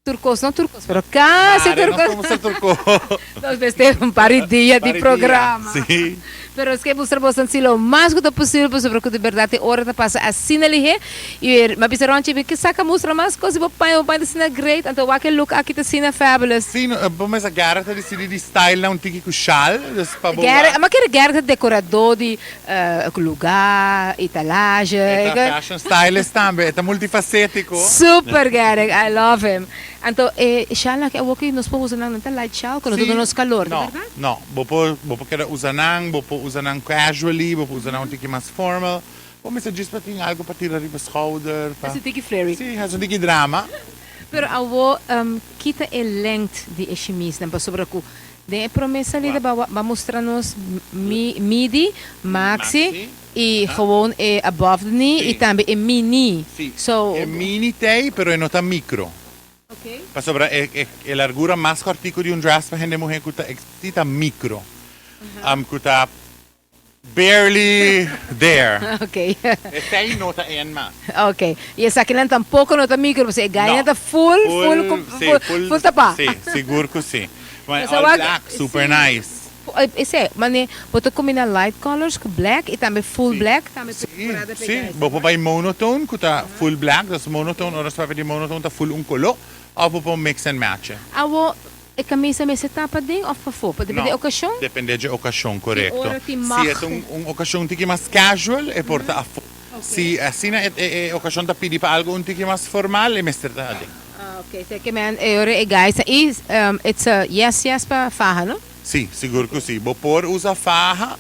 Speaker 2: Tur kos, no tur kos, pero kasi tur kos.
Speaker 1: Nos por mustra tur kos.
Speaker 2: Nos mester un par di dia di programa.
Speaker 1: Si.
Speaker 2: Pero nos ke mustra boso si lo mas ku ta posibel pasobra ku di bèrdat e ora ta pasa asina lihé. I mi a bisa Ronchi, mi ke saka mustra mas kos di bo paña, bo paña ta asina great, anto wak e look aki ta asina fabulous.
Speaker 1: Si, bo mester Gareth a disidi di style nan un tiki ku shal, dus pa bo
Speaker 2: wak. Mi a kere Gareth ta dekoradó di Lugar, etalage.
Speaker 1: E ta fashion stylist tambe, e ta multifacetico.
Speaker 2: Super Gerrit, I love him. Anto e shalnan aki awor ki nos por usa nan, nan ta light shal ku no ta duna nos kalor, ta berdad?
Speaker 1: No, no. Bo por bo por keda usa nan, bo por usa nan casually, bo por usa nan un tiki mas formal. Bo mester djis pa tin algo pa tira riba schouder, pa.
Speaker 2: Hasi un tiki flirry.
Speaker 1: Si, hasi un tiki drama.
Speaker 2: Pero awor kita e length di e shimisnan pasobra ku Den e prome salida ba ba mustra nos midi, maxi y gewoon e above the knee y tambe e mini.
Speaker 1: Si,
Speaker 2: So.
Speaker 1: e mini t'ey pero e no ta micro. Pasobra e e e largura mas cortico di un dress pa hende muhe cu ta existi ta micro. Cu ta Barely there.
Speaker 2: Ok.
Speaker 1: Esey no ta en mas.
Speaker 2: Ok. Y esakinan tampoco no ta micro, pasobra e gainan ta full, full,
Speaker 1: No.
Speaker 2: full, full tapa.
Speaker 1: Si, sigur cu si. Ma all black, super nice.
Speaker 2: Esey, mane bo ta combina light colors cu black y tambe full black tambe
Speaker 1: Si, si. Bo por bay monotone cu ta full black, dus monotone, ora nos papia di monotone ta full un colo, of bo por mix and match e.
Speaker 2: Awo, E camisa mester ta paden of pafó? Pa depende
Speaker 1: No,
Speaker 2: ocasion?
Speaker 1: depende dje ocasion, corecto.
Speaker 2: Ki ora tin mag?
Speaker 1: Si e ta un ocasion tiki mas casual, e por ta afó. Si asina e e ocasion ta pidi pa algo un tiki mas formal e mester ta aden.
Speaker 2: Ah ok, te ke men e ora e guys y it's a yes yes pa faha no?
Speaker 1: Si, sigur cu si. Bo por usa faha,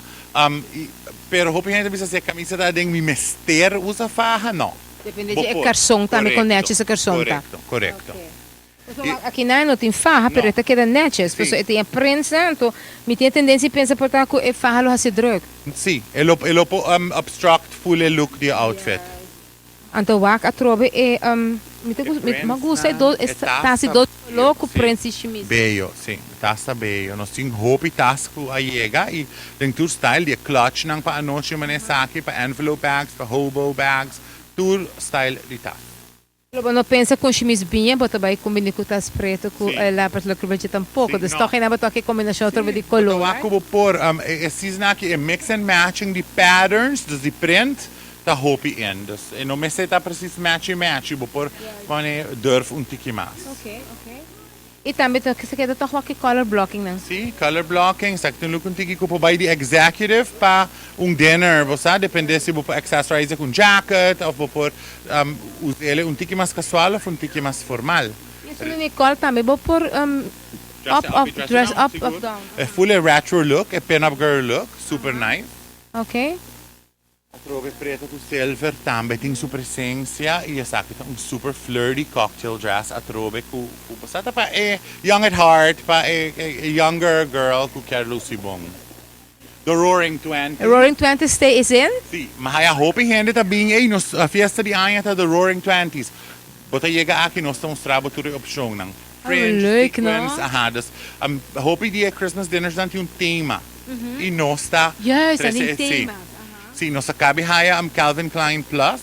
Speaker 1: pero hopi hende ta bisa si e camisa ta aden mi mester usa faha? No.
Speaker 2: Depende di e carson tambe con netjes e carson ta.
Speaker 1: Corecto, corecto.
Speaker 2: Pasobra aki nan no tin faha pero e ta keda netjes pasobra e tin e printsnan anto mi tin e tendensia di pensa por ta cu e faha lo haci druk.
Speaker 1: Si, e lo e lo por obstruct full e look di e outfit.
Speaker 2: Anto wak atrobe e mi ta gusta mi ta gusta e dos e tas di dos color cu prints di shimis.
Speaker 1: Beyo, si, tas ta beyo. Nos tin hopi tas cu a yega y den tur style di e clutchnan pa anochi manera esaki, pa envelope bags, pa hobo bags, tur style di tas.
Speaker 2: Lo bo no pensa con shimis biña bo ta bay combini cu tas preto cu e lapis lacrimetje tampoco. Dus toch ena bo toca e combinacion otro di color,
Speaker 1: Bo ta wak
Speaker 2: right?
Speaker 1: cu bo por e season aki e mix and matching di patterns, dus di print, ta hopi in. Dus e no mester ta precies matchy matchy, bo por pone durf un tiki mas.
Speaker 2: Okay, okay. I tambe ta se keda tòg wak e color blocking nan.
Speaker 1: Sí, color blocking, esaki ta un look un tiki ku por bai di executive pa un dinner, bo sa, depende si bo por accessorize ku un jacket of bo por us'ele un tiki mas casual of un tiki mas formal.
Speaker 2: I esun di Nicole tambe bo por up of dress up of down.
Speaker 1: E full e retro look, e pin up girl look, super nice.
Speaker 2: Okay.
Speaker 1: Atrobe preto cu silver tambe tin su presencia y esaki ta un super flirty cocktail dress atrobe cu cu bo sa ta pa e young at heart, pa e e younger girl cu kier luci bon. The Roaring Twenties.
Speaker 2: Roaring Twenties stay is in?
Speaker 1: Si, ma haya hopi hende ta bin ey nos fiesta di aña ta The Roaring Twenties. Bo ta yega aki nos ta mustra bo tur e opcionnan. Fringe,
Speaker 2: Leuk, no?
Speaker 1: sequins, aha, dus hopi di e Christmas dinners nan tin un tema y nos ta
Speaker 2: Juist, nan
Speaker 1: trece
Speaker 2: tin
Speaker 1: e, si.
Speaker 2: thema's, aha.
Speaker 1: Si, nos a cabi haya Calvin Klein Plus,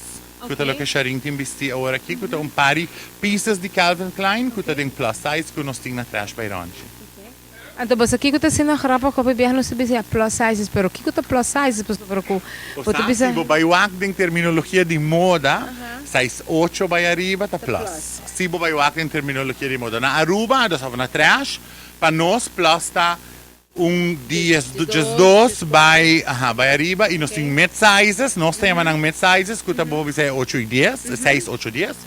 Speaker 1: cu ta loke Sharin tin bisti awor aki, cu ta un par di pieces di Calvin Klein cu ta den plus size cu nos tin na Trash by Ronchi.
Speaker 2: Anto boso kiko ta asina grappig hopi biaha nos ta bisa ya plus sizes pero kiko ta plus sizes pasobra ku
Speaker 1: Bo
Speaker 2: bo ta
Speaker 1: sa
Speaker 2: bisa.
Speaker 1: si bo bai wak den terminologia di moda size ocho bai ariba ta plus si bo bai wak den terminologia di moda na Aruba nos of na Trash pa nos plus ta un dies diesdos bai aha bai ariba y nos tin mid sizes nos ta yama nan mid sizes ku ta bo bisa e ocho y dies seis ocho dies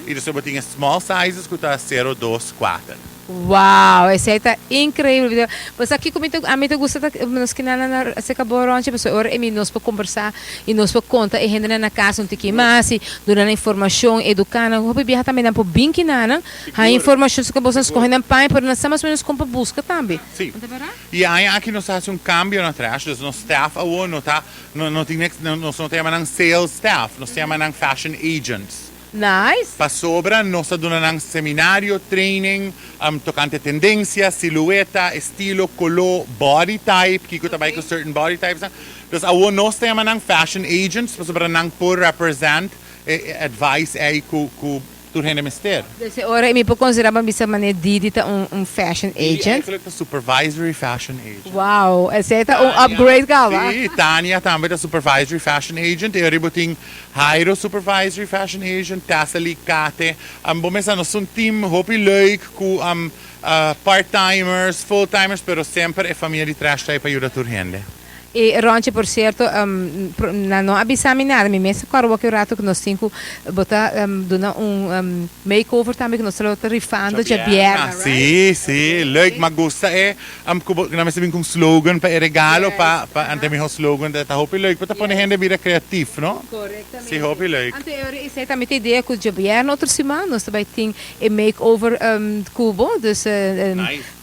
Speaker 1: y despues bo tin e small sizes ku ta sero dos kuater.
Speaker 2: Wow esei ta increíble bo sa kico mi ta ami ta gusta ta nos kina na acerca bo Ronchi pasobra ora emi nos por combersa y nos por conta e hendenan na casa un tiki mas y duna nan informacion educa nan hopi biaha tambe nan por bin kina nan haña informacion so cu boso a scoge nan paña pero nan sa mas o menos con pa busca tambe
Speaker 1: Sí y e aña aki nos a haci un cambio na trash dus nos staff awo no ta no tin nos no ta yama nan sales staff nos ta yama nan fashion agents.
Speaker 2: Nice.
Speaker 1: Pasobra nos ta duna nan seminario, training, tocante tendencia, silueta, estilo, color, body type, kico ta bay cu certain body types nan. Dus awor nos ta yama nan fashion agents pasobra nan por represent e advice ey cu cu tur hende mester.
Speaker 2: Dus e ora mi por considera pa bisa manera Didi ta un fashion
Speaker 1: Didi
Speaker 2: agent?
Speaker 1: eigenlijk ta supervisory fashion agent.
Speaker 2: Wow, esey ta un upgrade caba.
Speaker 1: Si, Tania tambe ta supervisory fashion agent. E ora bo tin Jairo supervisory fashion agent, Tessaly, Kate, bo mester nos un team hopi leuk ku part timers, full timers pero semper e famia di Trash ta ei pa yuda tur hende.
Speaker 2: E Ronchi por cierto nan no a bisa mi nada mi mes a kòrda wak e rato ku nos tin ku bo ta duna un makeover tambe ku nos ta lo ta rifando djabièrnè right?
Speaker 1: Si si leuk ma gusta e ku bo nan mester bin ku un slogan pa e regalo pa pa ante miho slogan ta hopi leuk bo ta pone hende bira creatief no?
Speaker 2: Correctamente.
Speaker 1: Si hopi leuk.
Speaker 2: Anto e ora esei tambe ta idea ku djabièrnè otro siman nos ta bai tin e makeover ku bo dus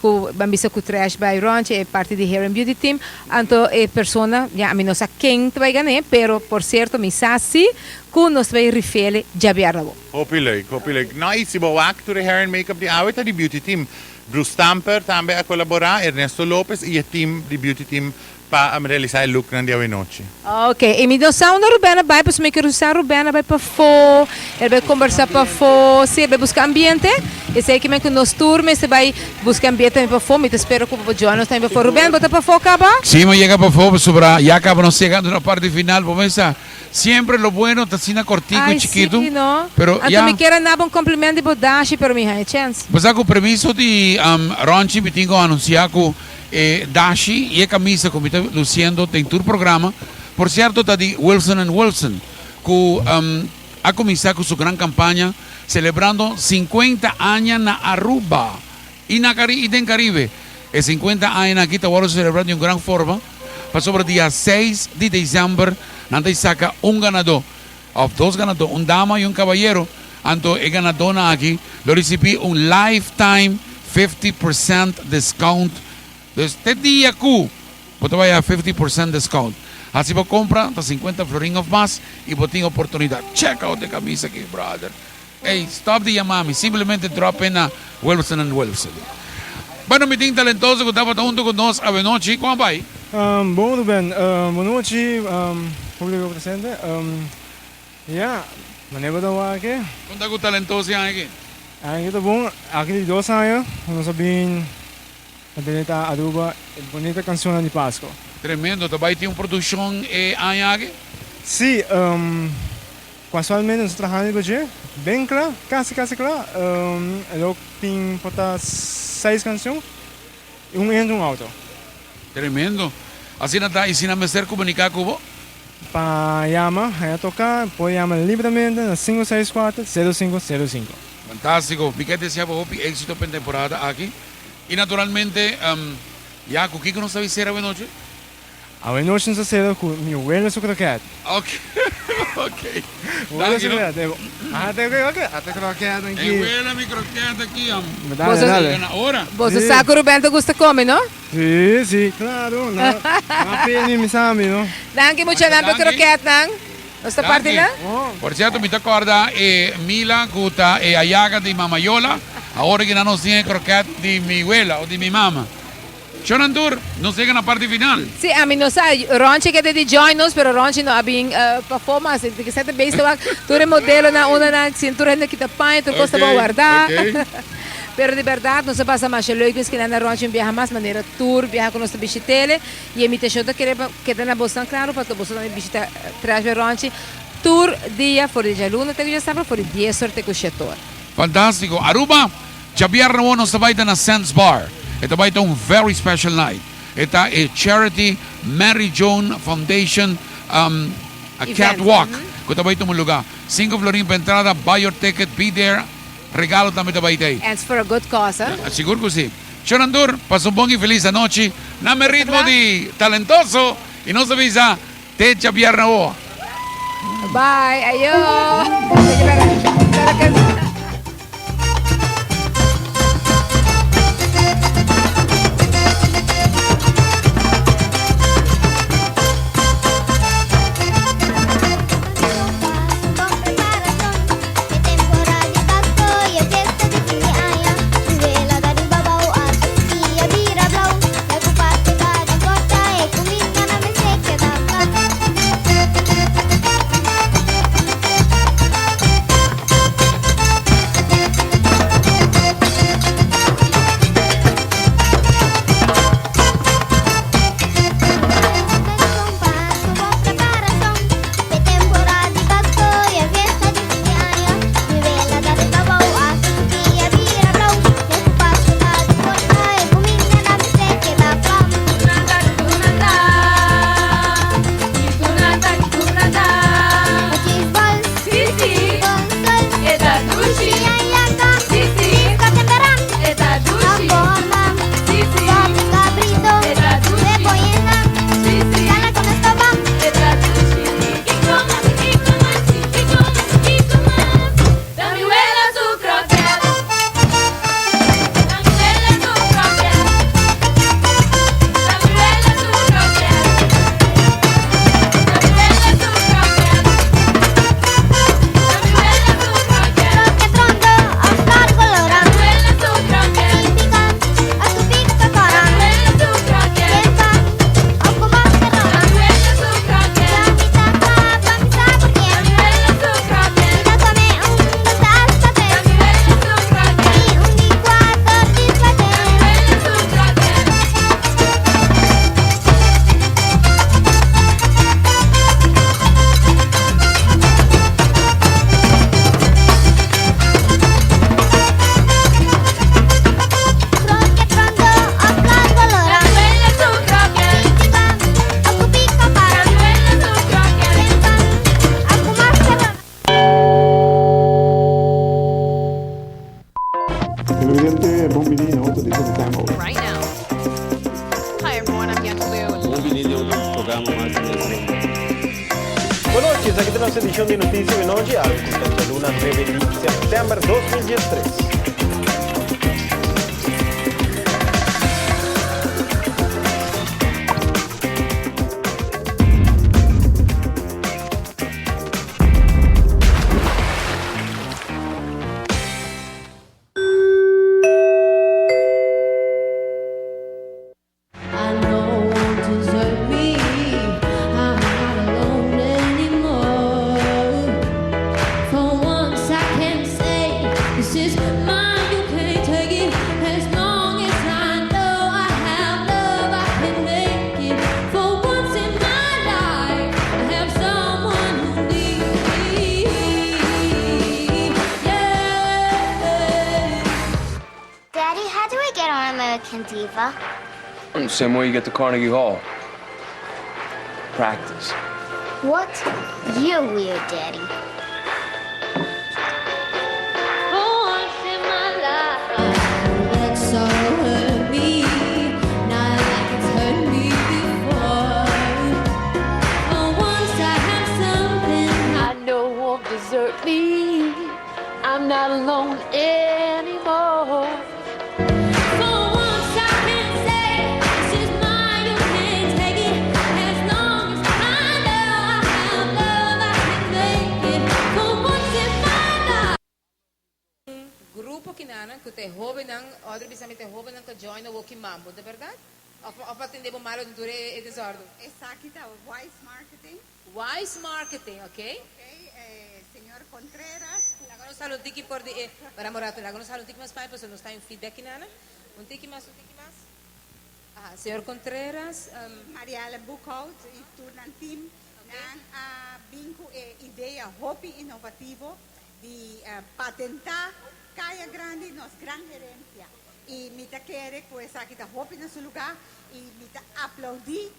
Speaker 2: ku ban bisa ku Trash by Ronchi e parti di Hair and Beauty team anto e persona ya ami no sa ken ta bai gan'é pero por cierto mi sa si ku nos ta bai rifele djabièrnè bo.
Speaker 1: Hopi leuk hopi leuk. No i si bo wak tur e hair and makeup di awe ta di beauty team. Bruce Stamper tambe a kolaborá, Ernesto Lopez i e team di Beauty Team pa realisá e looknan di awenochi.
Speaker 2: Ok, i mi no sa unda Ruben a bai, pasobra mi kier sa Ruben a bai pafó, el bai kombersá pafó, si el bai buska ambiente, esei ke men ku nos tur mester bai buska ambiente tambe pafó, mi ta spera ku bo por join nos tambe pafó. Ruben, bo ta pafó kaba?
Speaker 3: Si, mi a yega pafó pasobra ya kaba nos yegando na parti final, bo mester Siempre lo bueno ta asina cortico y
Speaker 2: Ay,
Speaker 3: chiquito,
Speaker 2: sí, no?
Speaker 3: pero
Speaker 2: Anto
Speaker 3: ya.
Speaker 2: mi kier a naba un compliment di bo dashi, pero mi haña chens.
Speaker 3: Bo sa cu permiso di Ronchi mi tin cu anuncia cu e dashi y e camisa cu mi ta luciendo den tur programa, por cierto ta di Wilson and Wilson. ku a kuminsá ku su gran kampaña selebrando sinkuenta aña na Aruba i na i den Karibe. E sinkuenta añanan aki ta wòrdu selebrá di un gran forma pasobra dia seis di desèmber nan ta saka un ganadó òf dos ganadó, un dama i un kabayero. Anto e ganadónan aki lo risibí un lifetime 50% discount. Dus te dia ku bo ta bai a 50% discount. Hasi bo kompra ta 50 florin òf mas i bo tin oportunidat. Check out e kamisa aki brother. Ey, stop di yama mi, simplemente drop in na Wilson and Wilson. Bueno mi tin talentoso ku tabata huntu ku nos awenochi. Kon a bai?
Speaker 11: Bon Ruben, bon nochi publico presente. Ya, manera bo ta wak aki.
Speaker 3: Kon ta ku talentoso e aña aki?
Speaker 11: Aña aki ta bon, aki di dos aña ku nos a bin Na Delta Aruba e bonita cancionnan di Pasco.
Speaker 3: Tremendo, ta bay tin un produccion e aña aki?
Speaker 11: Si, casualmente nos ta trahando riba dje, ben cla, casi casi cla, e lo tin por ta seis cancion y un intro un outro.
Speaker 3: Tremendo, asina ta y si nan mester comunica cu bo?
Speaker 11: Pa yama, haña toca, por yama libremente na cinco seis cuatro, cero cinco cero cinco.
Speaker 3: Fantastico, mi ke desea bo hopi exito pa e temporada aki. Y naturalmente, ya, cu kico nos ta bay cera awenochi?
Speaker 11: Awenochi nos ta cera cu mi welo su kroket.
Speaker 3: Ok, ok.
Speaker 11: Welo su kroket. Ata e ata e kroket aki.
Speaker 3: E welo mi kroket aki.
Speaker 11: Dale, dale.
Speaker 3: Na ora.
Speaker 2: Boso sa cu Ruben ta gusta come, no?
Speaker 11: Si, si, claro. Na, na peni mi sabi, no?
Speaker 2: Danki muchanan pa e kroketnan. Nos ta parti nan?
Speaker 3: Por cierto mi ta corda e Mila cu ta e ayaga di mama Yola, awor ki nan nos tin e kroket di mi wela o di mi mama. Shonan tur, nos yega na parti final.
Speaker 2: Si, ami no sa, Ronchi keda di join nos, pero Ronchi no a bin pafó mas, e tin ta bezig wak tur e modelonan unda nan sin tur hende kita paña, tur cos ta bon warda. Pero di berdad nos a pasa masha leuk miskina na Ronchi un biaha mas, manera tur biaha cu nos ta bishit'ele. Y e invitacion ta kere pa keda na bosnan claro pa boso tambe bishita Trash by Ronchi tur dia for di djaluna te cu djasabra for di dies or te cu shet or.
Speaker 3: Fantastico. Aruba, djabièrnè awor nos ta bai ta na Sands Bar. E ta bai ta un very special night. E ta e Charity Mary Joan Foundation Catwalk cu ta bai tuma lugar. Cinco florin pa entrada, buy your ticket, be there. Regalo tambe ta bai ta ei.
Speaker 2: And it's for a good cause, huh?
Speaker 3: Sigur cu si. Shonandur, pasa un bon y feliz anochi na mi ritmo di Talentoso y nos ta bisa te djabièrnè awo.
Speaker 2: Bye, ayo.
Speaker 12: djadumingu. Bon nochi, esaki ta nos edishon di Notisia di Nochi, awe ku ta djaluna nuebe di sèptèmber 2013.
Speaker 13: Daddy, how do I get on American Diva?
Speaker 14: Same way you get to Carnegie Hall. Practice.
Speaker 13: What? You're weird, Daddy.
Speaker 15: desert me. I'm not alone anymore.
Speaker 16: For once I can say this is mine, you can't take it. As long as I know I have love, I can make it. For once in my life.
Speaker 2: Grupo kinanan ku ta e hóbennan, Audrey bisa mi ta e hóbennan ku a join awoki mambo, ta bèrdat? Òf òf a tende bo malo den tur e desòrdu?
Speaker 17: Esaki ta Wise Marketing.
Speaker 2: Wise Marketing, ok.
Speaker 17: Ok, señor Contreras ku.
Speaker 2: Laga nos hala un tiki por di e, para un rato, laga nos hala un tiki mas pai pasobra nos ta en feedback kinana. Un tiki mas, un tiki mas. Aha, señor Contreras.
Speaker 17: Marielle Boekhout y tur nan team, nan a bin cu e idea hopi innovativo di patentá Kaya Grandi, nos gran herencia. Y mi ta kere cu esaki ta hopi na su lugar y mi ta aplaudí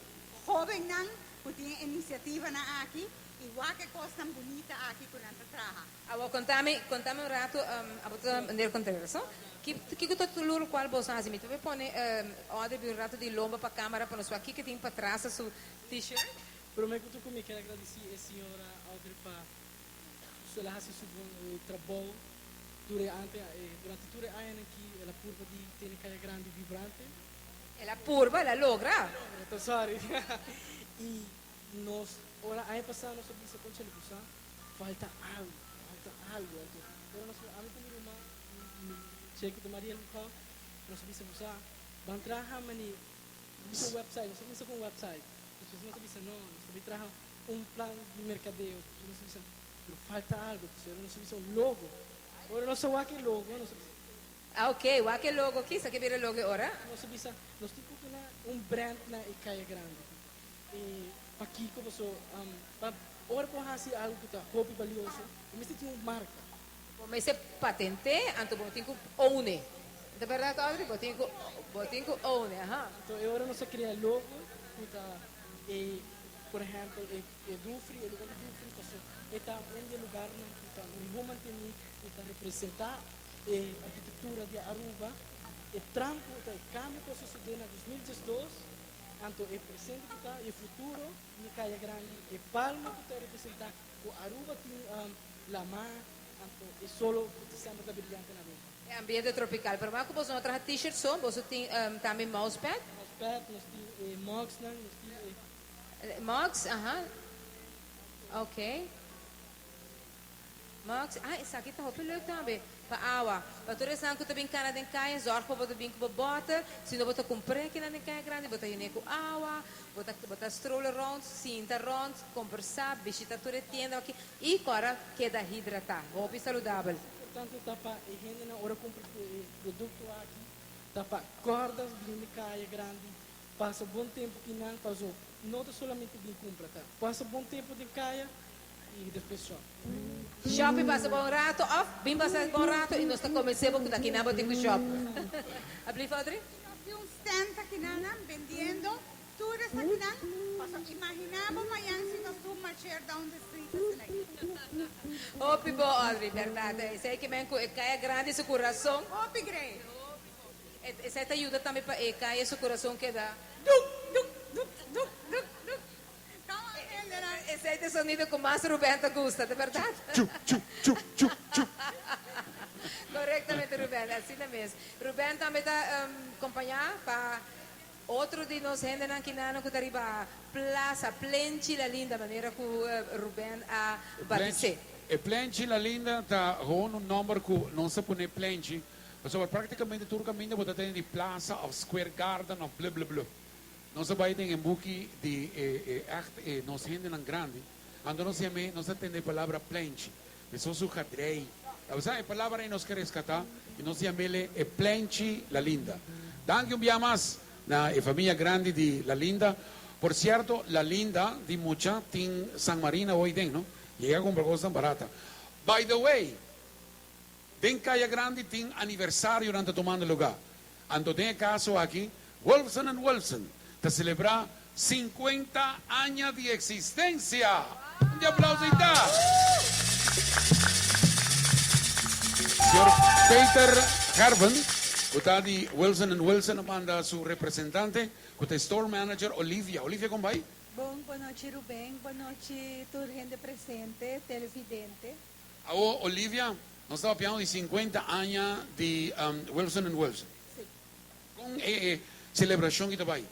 Speaker 17: hobennan cu tin e iniciativanan aki y wak e cosnan bunita aki cu nan ta traha.
Speaker 2: Awor contami, contami un rato, abo ta meneer Contreras, no? Ki, kico ta tur locual boso a haci? Mi ta bay pone Audrey bin un rato di lomba pa camera pa nos wak kico tin patras su t-shirt.
Speaker 18: Prome cu tur cu mi kier a gradici e señora Audrey pa El a hasi su bon trabou durante durante tur e añanan ki el a purba di tene Kaya Grandi vibrante.
Speaker 2: El a purba, el a logra.
Speaker 18: El a logra, sorry. I nos, ora aña pasá nos a bisa kon Chele Busa, falta algu, falta algu. Anto ora nos, ami ku mi ruman, mi che ku ta Mariel Bucao, nos a bisa Busa, ban traha mane un website, nos a kuminsá ku un website. Despues nos a bisa no, nos ta bai traha un plan di merkadeo, despues nos a bisa, pero falta algo, despues nos a bisa un logo. Ora nos a wak e logo, nos a bisa.
Speaker 2: Ah ok, wak e logo kisa ke bira e logo e ora?
Speaker 18: Nos a bisa, nos tin ku duna un brand na e Kaya Grandi. E pakiko? Paso pa ora bo hasi algo ku ta hopi balioso, bo mester tin un marka.
Speaker 2: Bo mester patent'é, anto bo tin ku own e. Ta bèrdat Audrey? Bo tin ku bo tin ku own e, aha.
Speaker 18: Anto e ora nos a krea logo ku ta e Por ehèmpel, e e Dufry, e lugar di Dufry, paso e ta un di e lugarnan ku ta mihó mantení i ta representá e arkitektura di Aruba. E tram ku ta e kambio ku a sosodé na 2012, anto e presente ku ta i e futuro di e Kaya Grandi, e palma ku ta representá ku Aruba tin lamá, anto e solo ku ta semper ta brillante na Aruba.
Speaker 2: E ambiente tropical. Pero mas ku boso no traha t-shirt so, boso tin tambe mousepad?
Speaker 18: Mousepad, nos tin e mugsnan, nos tin e.
Speaker 2: Mugs, aha. Ok. Mugs, ah, esaki ta hopi leuk tambe. Pa awa. Pa tur esnan ku ta bin kana den kaya, zorg pa bo ta bin ku bo bòter. Si no bo ta kumpr'é kinan den kaya grandi, bo ta yen'é ku awa, bo ta bo ta stroll rònt, sinta rònt, kombersá, bishita tur e tienda aki i kòrda keda hidratá. Hopi saludabel.
Speaker 18: Importante ta pa e hendenan ora kumpra e produkto aki ta pa kòrda bin den kaya grandi Pasa bon tempu ki nan paso no ta solamente bin cumpra ta pasa bon tempu den caya y despues shop.
Speaker 2: Shop y pasa bon rato of bin pasa bon rato y nos ta convence bo cu ta kinan bo tin cu shop. Alblief Audrey?
Speaker 17: Nos tin un stand akinan bendiendo tur esakinan paso imagina bo mañan si nos tur marcheer down the street asina aki.
Speaker 2: Hopi bo Audrey, berdad. Esey ke men cu e caya grandi su curason.
Speaker 17: Hopi great.
Speaker 2: Esei ta yuda tambe pa e kaya su kurason keda.
Speaker 17: Duk, duk, duk, duk, duk, duk. Come on.
Speaker 2: Esei ta e sonido ku mas Ruben ta gusta, ta bèrdat?
Speaker 3: Chup, chup, chup, chup, chup.
Speaker 2: Korektamente Ruben, asina mes. Ruben tambe ta kompañá pa otro di nos hendenan kinano ku ta riba Plaza Plenchi La Linda, manera ku Ruben a batis'é.
Speaker 3: E Plenchi La Linda ta gewoon un nòmber ku nos a pone Plenchi, pasobra práktikamente tur kaminda bo ta tene di Plaza òf Square Garden òf blublublub. Nos a bai den e buki di e e ègt e nos hendenan grandi, anto nos yam'é, nos a tende e palabra plenchi, mesun su gadrei. Tabata e palabra ei nos ke reskatá i nos yam'é e plenchi La Linda. Danki un bia mas na e famia grandi di La Linda. Por sierto, La Linda di mucha tin San Marina hoy den, no? Yega kumpra kosnan barata. By the way, den Kaya Grandi tin aniversarionan ta tumando lugá. Anto den e kaso aki, Wolfson and Wolfson ta selebrá sinkuenta aña di eksistensia! Un di aplauso ei ta! Señor Peter Gerben, ku ta di Wilson and Wilson a manda su representante, ku ta e store manager Olivia. Olivia, kon bai?
Speaker 17: Bon, bonochi Ruben, bonochi tur hende presente, televidente.
Speaker 3: Awo Olivia, nos ta papiando di sinkuenta aña di Wilson and Wilson.
Speaker 17: Sí.
Speaker 3: Kon e selebrashon ki ta bai?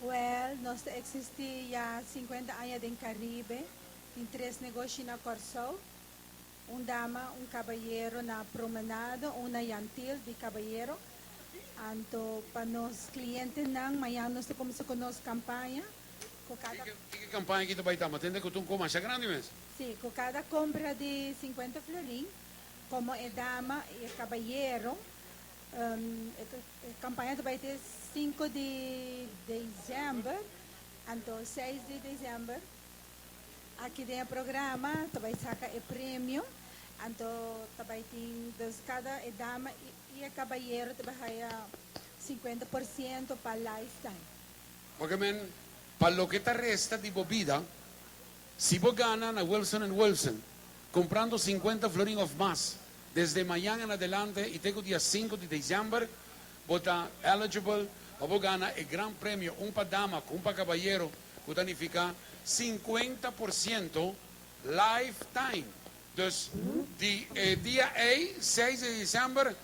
Speaker 17: Wèl, nos ta eksistí ya sinkuenta aña den Karibe. Tin tres negoshi na Kòrsou, un dama, un kabayero na Promenade, un na Jan Thiel di kabayero. Anto pa nos klientenan, mañana nos ta kuminsá ku nos kampaña. Ku kada.
Speaker 3: Kiko e kampaña ki ta bai ta? Ma tende ku ta un kos masha grandi mes.
Speaker 17: Sí, ku kada kompra di sinkuenta florin, komo e dama i e kabayero, e kampaña ta bai te sinku di desèmber, anto seis di desèmber aki den e programa ta bai saka e premio, anto ta bai tin dus kada e dama i e kabayero ta bai haya 50% pa lifetime.
Speaker 3: Oke men, pa loke ta resta di bo bida, si bo gana na Wilson and Wilson, kumprando sinkuenta florin òf mas, desde mañan en adelante i te ku dia sinku di desèmber, bo ta eligible pa bo gana e gran premio, un pa dama ku un pa kabayero, ku ta nifiká 50% lifetime. Dus, di e dia ei, seis di desèmber,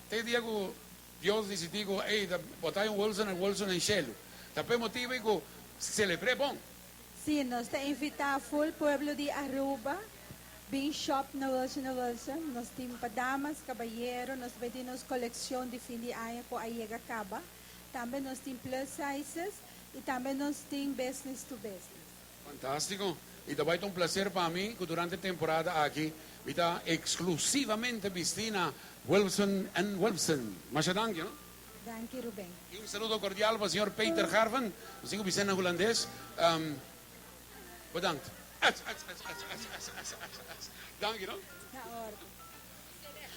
Speaker 3: te dia ku Dios disidí ku, ey, ta bo ta un Wilson en Wilson en shelu. Ta p'e motibu ei ku selebr'é bon.
Speaker 17: Sí, nos ta invitá ful pueblo di Aruba bin shop na Wilson en Wilson. Nos tin pa damas, kabayero, nos ta bay tin nos kolekshon di fin di aña ku a yega kaba. Tambe nos tin plus sizes i tambe nos tin business to business.
Speaker 3: Fantástiko! I ta bai ta un plaser pa mi ku durante e temporada aki mi ta eksklusivamente bistí na Wilson and Wilson. Masha danki, no?
Speaker 17: Danki, Ruben.
Speaker 3: I un saludo kordial pa señor Peter Garven, nos tin ku bis'é na hulandes, Bedankt. Danki, no?
Speaker 17: Na orde.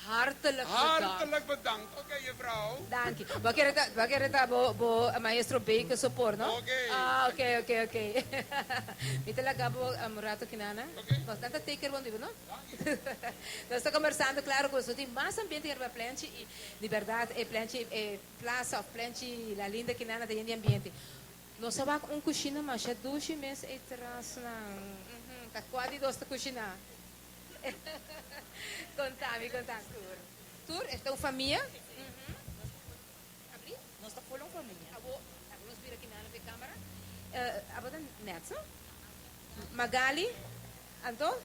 Speaker 2: Hartelijk bedankt.
Speaker 3: Hartelijk bedankt. Oké, juffrouw.
Speaker 2: Danki. Bo a kere ta, bo a kere ta bo, bo maestro Baker sopor, no?
Speaker 3: Oké.
Speaker 2: Ah, oké, oké, oké. Mi ta laga bo un rato kinana.
Speaker 3: Oké.
Speaker 2: Nos nan ta take care bon di bo, no? Danki. Nos ta kombersando, klaro, ku nos tin mas ambiente riba plenchi i di bèrdat e plenchi, e plaza òf plenchi La Linda kinana ta yen di ambiente. Nos a wak un kushina masha dushi mes ei trasnan. Ta kua di dos ta kushiná? Contami, contami. Tur. Tur? Esta un famia? Abri?
Speaker 19: Nos ta full un famia.
Speaker 2: Abo, abo nos bira kinana pe camera. Abo ta Netza? Magali? Anto?